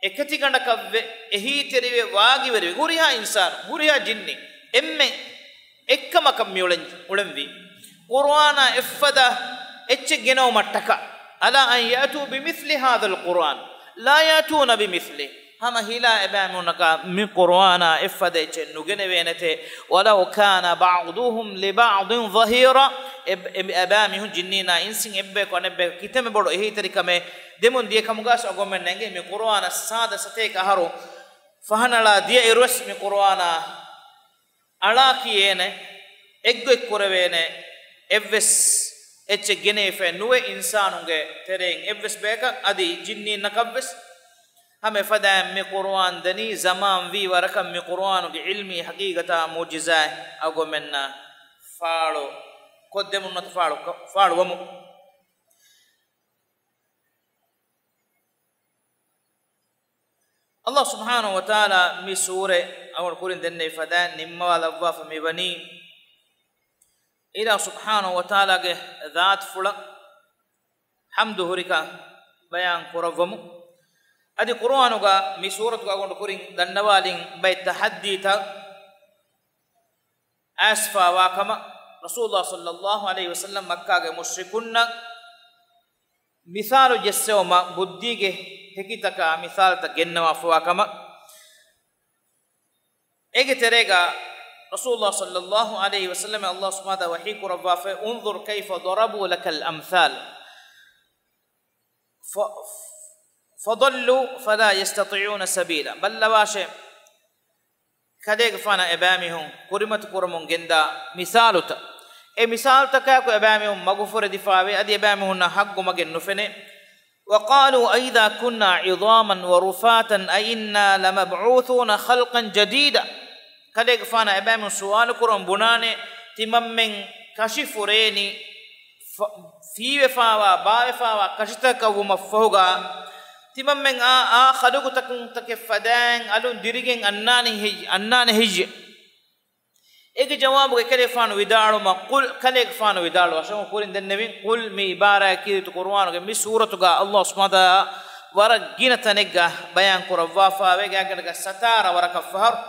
އެކަތިގަނޑަކަށްވެ އެހީތެރިވެ ވާގިވެރިވެ ހުރިހާ އިންސާނު، ހުރިހާ ޖިންނި އެންމެ އެއްކަމަކަށް މި އުޅެން-، އުޅެންވީ. ޤުރުއާނާ އެއްފަދަ އެއްޗެއް ގެނައުމަށްޓަކާ، على أن يأتوا بمثل هذا القرآن لا يأتون بمثله. ހަމަ ހިލާ އެބައިމީހުންނަކާ މި ޤުރުއާނާ އެއްފަދަ އެއްޗެއް ނުގެނެވޭނެތޭ. ولو كان بعضهم لبعض ظهيرا. އެ-، އެ-، އެބައިމީހުން ޖިންނީންނާ އިންސިން އެއްބަޔަކު އަނެއްބަޔަކަށް ކިތަންމެ ބޮޑު އެހީތެރިކަމެއް ދެމުން ދިޔަ ކަމުގަސް އަޅުގަނޑުމެންނަށް އެނގޭ މި ޤުރުއާނަށް ސާދަ ސަތޭކަ އަހަރު ފަހަނަޅާ ދިޔަ އިރުވެސް މި ޤުރުއާނާ އަޅާ ކިޔޭނެ، އެއްގޮތް ކުރެވޭނެ، އެއްވެސް އެއްޗެއް ގެނެވިފައެއް ނުވޭ އިންސާނުންގެ ތެރެއިން އެއްވެސް ބަޔަކަށް އަދި ޖިންނީންނަކަށްވެސް. ހަމަ އެފަދައިން މި ޤުރުއާން ދަނީ ޒަމާން ވީ ވަރަކަށް މި ޤުރުއާނުގެ ޢިލްމީ ޙަޤީޤަތާ މުޢުޖިޒާތް އަޅުގަނޑުމެންނަށް ފާޅު ކޮށްދެމުން ނުވަތަ ފާޅު، ފާޅުވަމުން. ﷲ ސުބްޙާނަހު ވަތަޢާލާ މި ސޫރަތް އަޅުގަނޑު ކުރިން ދެންނެވި ފަދައިން ނިންމަވާލައްވާފަ މިވަނީ އިލާހު ސުބްޙާނަހު ވަތަޢާލާގެ ޛާތުފުޅަށް ޙަމްދު ހުރިކަން ބަޔާން ކުރައްވަމުން. އަދި ޤުރުއާނުގަ މި ސޫރަތުގަ އަޅުގަނޑު ކުރިން ދަންނަވާލިން ބައެއް ތަޙައްދީތައް އައިސްފާވާ ކަމަށް، ރަސޫލުﷲ ޞައްލަﷲު ޢަލައިހި ވަސައްލަމް މައްކާގެ މުޝްރިކުންނަށް މިސާލު ޖެއްސެވުމަށް ބުއްދީގެ ހެކިތަކާ މިސާލުތައް ގެންނަވާފަވާ ކަމަށް. އޭގެ ތެރޭގަ ރަސޫލުﷲ ޞައްލަﷲު ޢަލައިހި ވަސައްލަމަށް ﷲ ސުބްޙާނަހު ވަތަޢާލާ ވަޙީ ކުރައްވާފައި، انظر كيف ضربوا لك الأمثال ف-، فضلوا فلا يستطيعون سبيلا. ބައްލަވާށޭ، ކަލޭގެފާނަށް އެބައިމީހުން ކުރިމަތި ކުރަމުން ގެންދާ މިސާލުތައް. އެ މިސާލުތަކާއެކު އެބައިމީހުން މަގުފުރެދިފާވޭ، އަދި އެބައިމީހުންނަށް ޙައްގު މަގެއް ނުފެނޭ. وقالوا أإذا كنا عظاما ورفاتا أإنا لمبعوثون خلقا جديدا. ކަލޭގެފާނަށް އެބައިމީހުން ސުވާލު ކުރަމުން ބުނާނެ، ތިމަންމެން ކަށި ފުރޭނީ، ފ-، ފީވެފާވާ، ބާވެފާވާ ކަށިތަކަށް ވުމަށްފަހުގަ، ތިމަންމެން އާ، އާ ޚަލުޤުތަކުންތަކެއް ފަދައިން އަލުން ދިރިގެން އަންނާނީ ހެއްޔެ، އަންނާނެ ހެއްޔެ؟ އޭގެ ޖަވާބުގަ ކަލޭގެފާނު ވިދާޅުވުމަށް، ޤުލް، ކަލޭގެފާނު ވިދާޅުވާށޭ، ކުރިން ދެންނެވިން، ޤުލް މި ޢިބާރާތް ކީރިތި ޤުރުއާނުގެ މި ސޫރަތުގަ ﷲ ސުބްޙާނަހު ވަތަޢާލާ ވަރަށް ގިނަ ތަނެއްގަ ބަޔާން ކުރައްވާފަވޭ، ގާތްގަނޑަކަށް ސަތާރަ ވަރަކަށް ފަހަރު.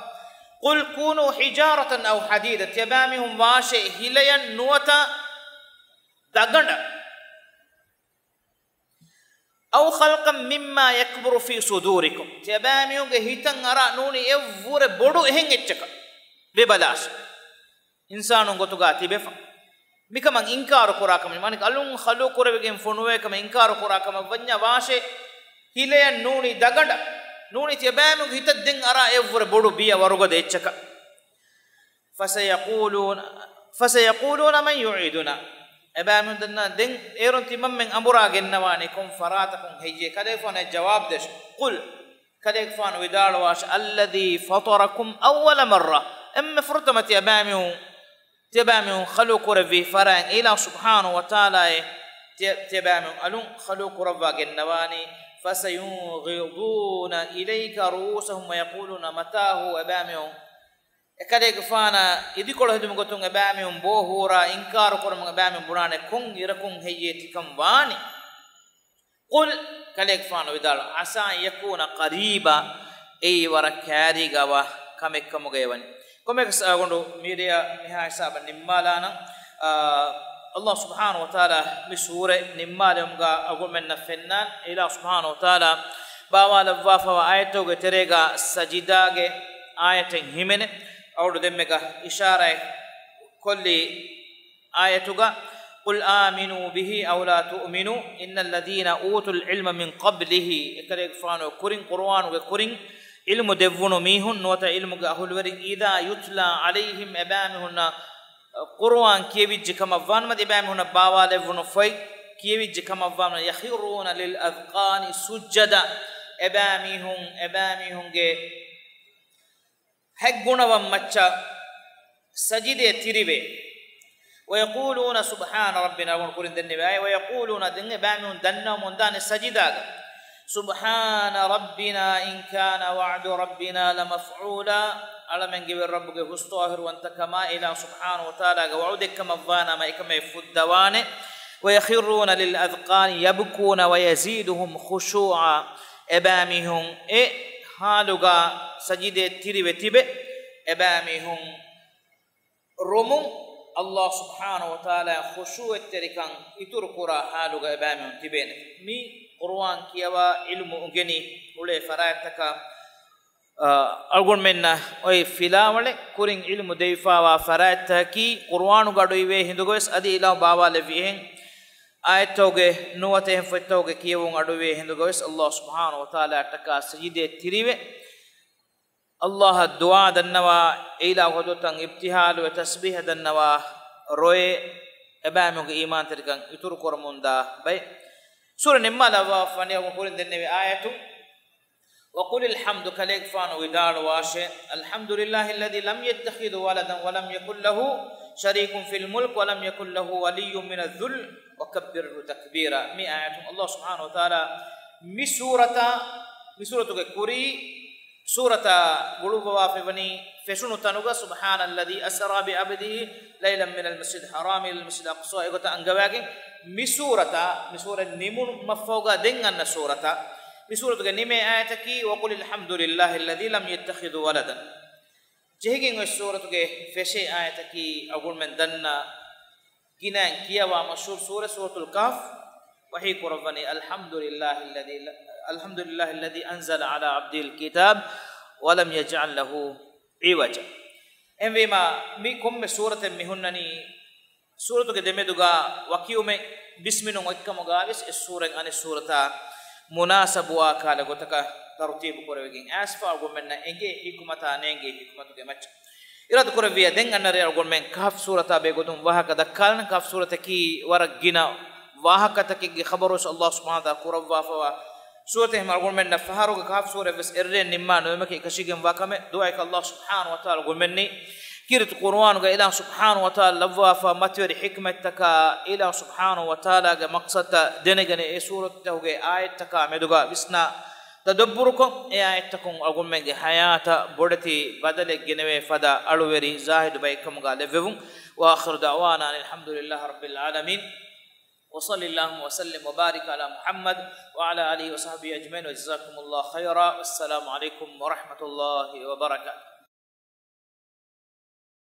قل كونوا حجارة أو حديدا، ތިޔަބައިމީހުން ވާށޭ ހިލަޔަށް ނުވަތަ ދަގަނޑަށް. أو خلقا مما يكبر في صدوركم، ތިޔަބައިމީހުންގެ ހިތަށް އަރާ ނޫނީ އެއްވުރެ ބޮޑު އެހެން އެއްޗަކަށް ވެބަލާށޭ. އިންސާނުން ގޮތުގަ ތިބެފަ. މިކަމަށް އިންކާރު ކުރާ ކަމެއް، މާނައަކީ އަލުން ޚަލުޤު ކުރެވިގެން ފޮނުވޭ ކަމަށް އިންކާރު ކުރާ ކަމަށް ވަންޏާ ވާށޭ، ހިލަޔަށް ނޫނީ ދަގަނޑަށް، ނޫނީ ތިޔަބައިމީހުންގެ ހިތަށް ދެން އަރާ އެއްވުރެ ބޮޑު ބިޔަ ވަރުގަދަ އެއްޗަކަށް. فسيقولون، فسيقولون من يعيدنا. އެބައިމީހުން ދަންނަ، ދެން އޭރުން ތިމަންމެން އަނބުރާ ގެންނަވާނީ ކޮން ފަރާތަކުން ހެއްޔޭ؟ ކަލޭގެފާނަށް ޖަވާބު ދޭށޭ. قل، ކަލޭގެފާނު ވިދާޅުވާށޭ، الذي فطركم أول مرة، އެންމެ ފުރަތަމަ ތިޔަބައިމީހުން، ތިޔަބައިމީހުން ޚަލުޤު ކުރެއްވި ފަރާތް އިލާހު ސުބްޙާނަހު ވަތަޢާލާއޭ، ތިޔަ-، ތިޔަބައިމީހުން އަލުން ޚަލުޤު ކުރައްވާ ގެންނަވާނީ. فسينغضون إليك رؤوسهم ويقولون متى هو، އެބައިމީހުން އެކަލޭގެފާނާ އިދިކޮޅު ހެދުމުގެ ގޮތުން އެބައިމީހުން ބޯ ހޫރާ އިންކާރު ކުރަމުން އެބައިމީހުން ބުނާނެ ކޮން އިރަކުން ހެއްޔޭ ތިކަން ވާނީ؟ قل، ކަލޭގެފާނު ވިދާޅު، عسى أن يكون قريبا، އެއީ ވަރަށް ކައިރީގަވާ ކަމެއްކަމުގައި ވަނީ. ކޮންމެއަކަސް އަޅުގަނޑު މިރޭ މިހާ ހިސާބަށް ނިންމާލާނަން. އާ، ﷲ ސުބްޙާނަހޫ ވަތަޢާލާ މި ސޫރަތް ނިންމާލުމުގަ އަޅުގަނޑުމެންނަށް ފެންނާނެ، އިލާހު ސުބްޙާނަހޫ ވަތަޢާލާ ބާވާލައްވާފަވާ އާޔަތުގެ ތެރޭގަ ސަޖިދާގެ އާޔަތެއް ހިމެނޭ. އަޅުގަނޑު ދެންމެގަ އިޝާރާތް ކޮށްލީ އާޔަތުގަ، قل آمنوا به أو لا تؤمنوا إن الذين أوتوا العلم من قبله، އެކަލޭގެފާނު ކުރިން، ޤުރުއާނުގެ ކުރިން ޢިލްމު ދެއްވުނު މީހުން، ނުވަތަ ޢިލްމުގެ އަހުލުވެރިން، إذا يتلى عليهم، އެބައިމީހުންނަށް ޤުރުއާން ކިޔެވިއްޖެ ކަމަށްވާނަމަ، އެބައިމީހުންނަށް ބާވާލެއްވުނު ފޮތް ކިޔެވިއްޖެ ކަމަށްވާނަމަ، يخرون للأذقان سجدا، އެބައިމީހުން، އެބައިމީހުންގެ ހަތްގުނަވަން މައްޗަށް ސަޖިދައަށް ތިރިވޭ. ويقولون سبحان ربنا، އަޅުގަނޑު ކުރިން ދެންނެވި އާޔަތް، ويقولون، ދެން އެބައިމީހުން ދަންނަވަމުން ދާނެ ސަޖިދާގަ، سبحان ربنا إن كان وعد ربنا لمفعولا، އަޅަމެންގެ ވެރި ރައްބުގެ ހުސްޠާހިރުވަންތަކަމާ، އިލާހު ސުބްޙާނަހޫ ވަތަޢާލާގެ ވަޢުދެއްކަމަށްވާނަމަ، އެކަމެއް ފުއްދަވާނެ. ويخرون للأذقان يبكون ويزيدهم خشوعا، އެބައިމީހުން އެ ޙާލުގަ ސަޖިދައަށް ތިރިވެ ތިބެ، އެބައިމީހުން ރޮމުން ﷲ ސުބްޙާނަހޫ ވަތަޢާލާ ޚުޝޫޢަތްތެރިކަން އިތުރު ކުރާ ޙާލުގަ އެބައިމީހުން ތިބޭނެ. މި ޤުރުއާން ކިޔަވާ ޢިލްމު އުނގެނި އުޅޭ ފަރާތްތަކަށް، އަ، އަޅުގަނޑުމެންނަށް އޮތް ފިލާވަޅެއް، ކުރިން ޢިލްމު ދެވިފަވާ ފަރާތްތަކަކީ ޤުރުއާނުގަ އަޑުއިވޭ ހިނދުގަވެސް އަދި އިލާހު ބާވާލެއްވި އެހެން އާޔަތްތަކުގެ ނުވަތަ އެހެން ފޮތްތަކުގެ ކިޔެވުން އަޑުއިވޭ ހިނދުގަވެސް ﷲ ސުބްޙާނަހޫ ވަތަޢާލާއަށްޓަކާ ސަޖިދައަށް ތިރިވެ، ﷲ އަށް ދުޢާ ދަންނަވާ، އެއިލާހު ޙަޟްރަތަށް އިބްތިހާލުވެ ތަސްބީޙަ ދަންނަވާ ރޮއެ، އެބައިމީހުންގެ އީމާންތެރިކަން އިތުރު ކުރަމުންދާ ބައެއް. ސޫރަ ނިންމާލައްވާފަ ވަނީ އަޅުގަނޑު ކުރިން ދެންނެވި އާޔަތުން، وقل الحمد، ކަލޭގެފާނު ވިދާޅުވާށޭ، الحمد لله الذي لم يتخذ ولدا ولم يكن له شريك في الملك ولم يكن له ولي من الذل وكبره تكبيرا. މި އާޔަތުން ﷲ ސުބްޙާނަހޫ ވަތަޢާލާ މި ސޫރަތާ، މި ސޫރަތުގެ ކުރީ ސޫރަތާ ގުޅުއްވަވާފައިވަނީ ފެށުނު ތަނުގަ، سبحان الذي أسرى بعبده ليلا من المسجد الحرام إلى المسجد الأقصى، އެގޮތަށް އަންގަވާގެން މި ސޫރަތާ، މި ސޫރަ ނިމުމަށްފަހުގަ ދެން އަންނަ ސޫރަތާ، މި ސޫރަތުގެ ނިމޭ އާޔަތަކީ، وقل الحمد لله الذي لم يتخذ ولدا. ޖެހިގެން އޮތް ސޫރަތުގެ ފެށޭ އާޔަތަކީ އަޅުގަނޑުމެން ދަންނަ ގިނައިން ކިޔަވާ މަޝްހޫރު ސޫރަ، ސޫރަތުލް ކަހްފް. ވަޙީ ކުރައްވަނީ، الحمد لله الذي، الحمد لله الذي أنزل على عبده الكتاب ولم يجعل له عوجا. އެހެންވީމާ، މި ކޮންމެ ސޫރަތެއް މި ހުންނަނީ، ސޫރަތުގެ ދެމެދުގަ ވަކިވުމެއް ބިސްމިލުން އޮތްކަމުގަވެސް، އެއް ސޫރައިން އަނެއް ސޫރަތާ މުނާސަބުވާ ކަހަލަ ގޮތަކަށް ތަރުތީބު ކުރެވިގެން އައިސްފަ އަޅުގަނޑުމެންނަށް އެނގޭ ޙިކުމަތާ ނޭނގޭ ޙިކުމަތުގެ މައްޗަށް. އިރާދަ ކުރެއްވިއްޔާ ދެން އަންނަ ރޭ އަޅުގަނޑުމެން ކަހްފް ސޫރަތާ ބެހޭގޮތުން ވާހަކަ ދައްކާލަން. ކަހްފް ސޫރަތަކީ ވަރަށް ގިނަ ވާހަކަތަކެއްގެ ޚަބަރުވެސް ﷲ ސުބްޙާނަހޫ ވަތަޢާލާ ކުރައްވާފަވާ ސޫރަތެއް. އެހެން އަޅުގަނޑުމެންނަށް ފަހަރުގެ ކަހްފް ސޫރަތްވެސް އެއްރޭން ނިންމާ ނުވަމެކޭ އެކަށީގެންވާ ކަމެއް. ދުޢާއަކީ ﷲ ސުބްޙާނަހޫ ވަތަޢާލާ އަޅުގަނޑުމެންނަށް ކީރިތި ޤުރުއާނުގަ އިލާހު ސުބްޙާނަހޫ ވަތަޢާލާ ލައްވާފަ މަތިވެރި ޙިކްމަތްތަކާ އިލާހު ސުބްޙާނަހޫ ވަތަޢާލާގެ މަޤްޞަދުތައް ދެނެގެން އެ ސޫރަތުތަކުގެ އާޔަތްތަކާ މެދުގަ ވިސްނާ ތަދައްބުރުކޮށް، އެ އާޔަތްތަކުން އަޅުގަނޑުމެންގެ ޙަޔާތަށް ބޮޑެތި ބަދަލެއް ގެނެވޭ ފަދަ އަޅުވެރި ޒާހިދު ބައެއްކަމުގަ ލެއްވެވުން. وآخر دعوانا أن الحمد لله رب العالمين. وصل اللهم وسلم وبارك على محمد وعلى آله وصحبه أجمعين. وجزاكم الله خيرا. والسلام عليكم ورحمة الله وبركاته.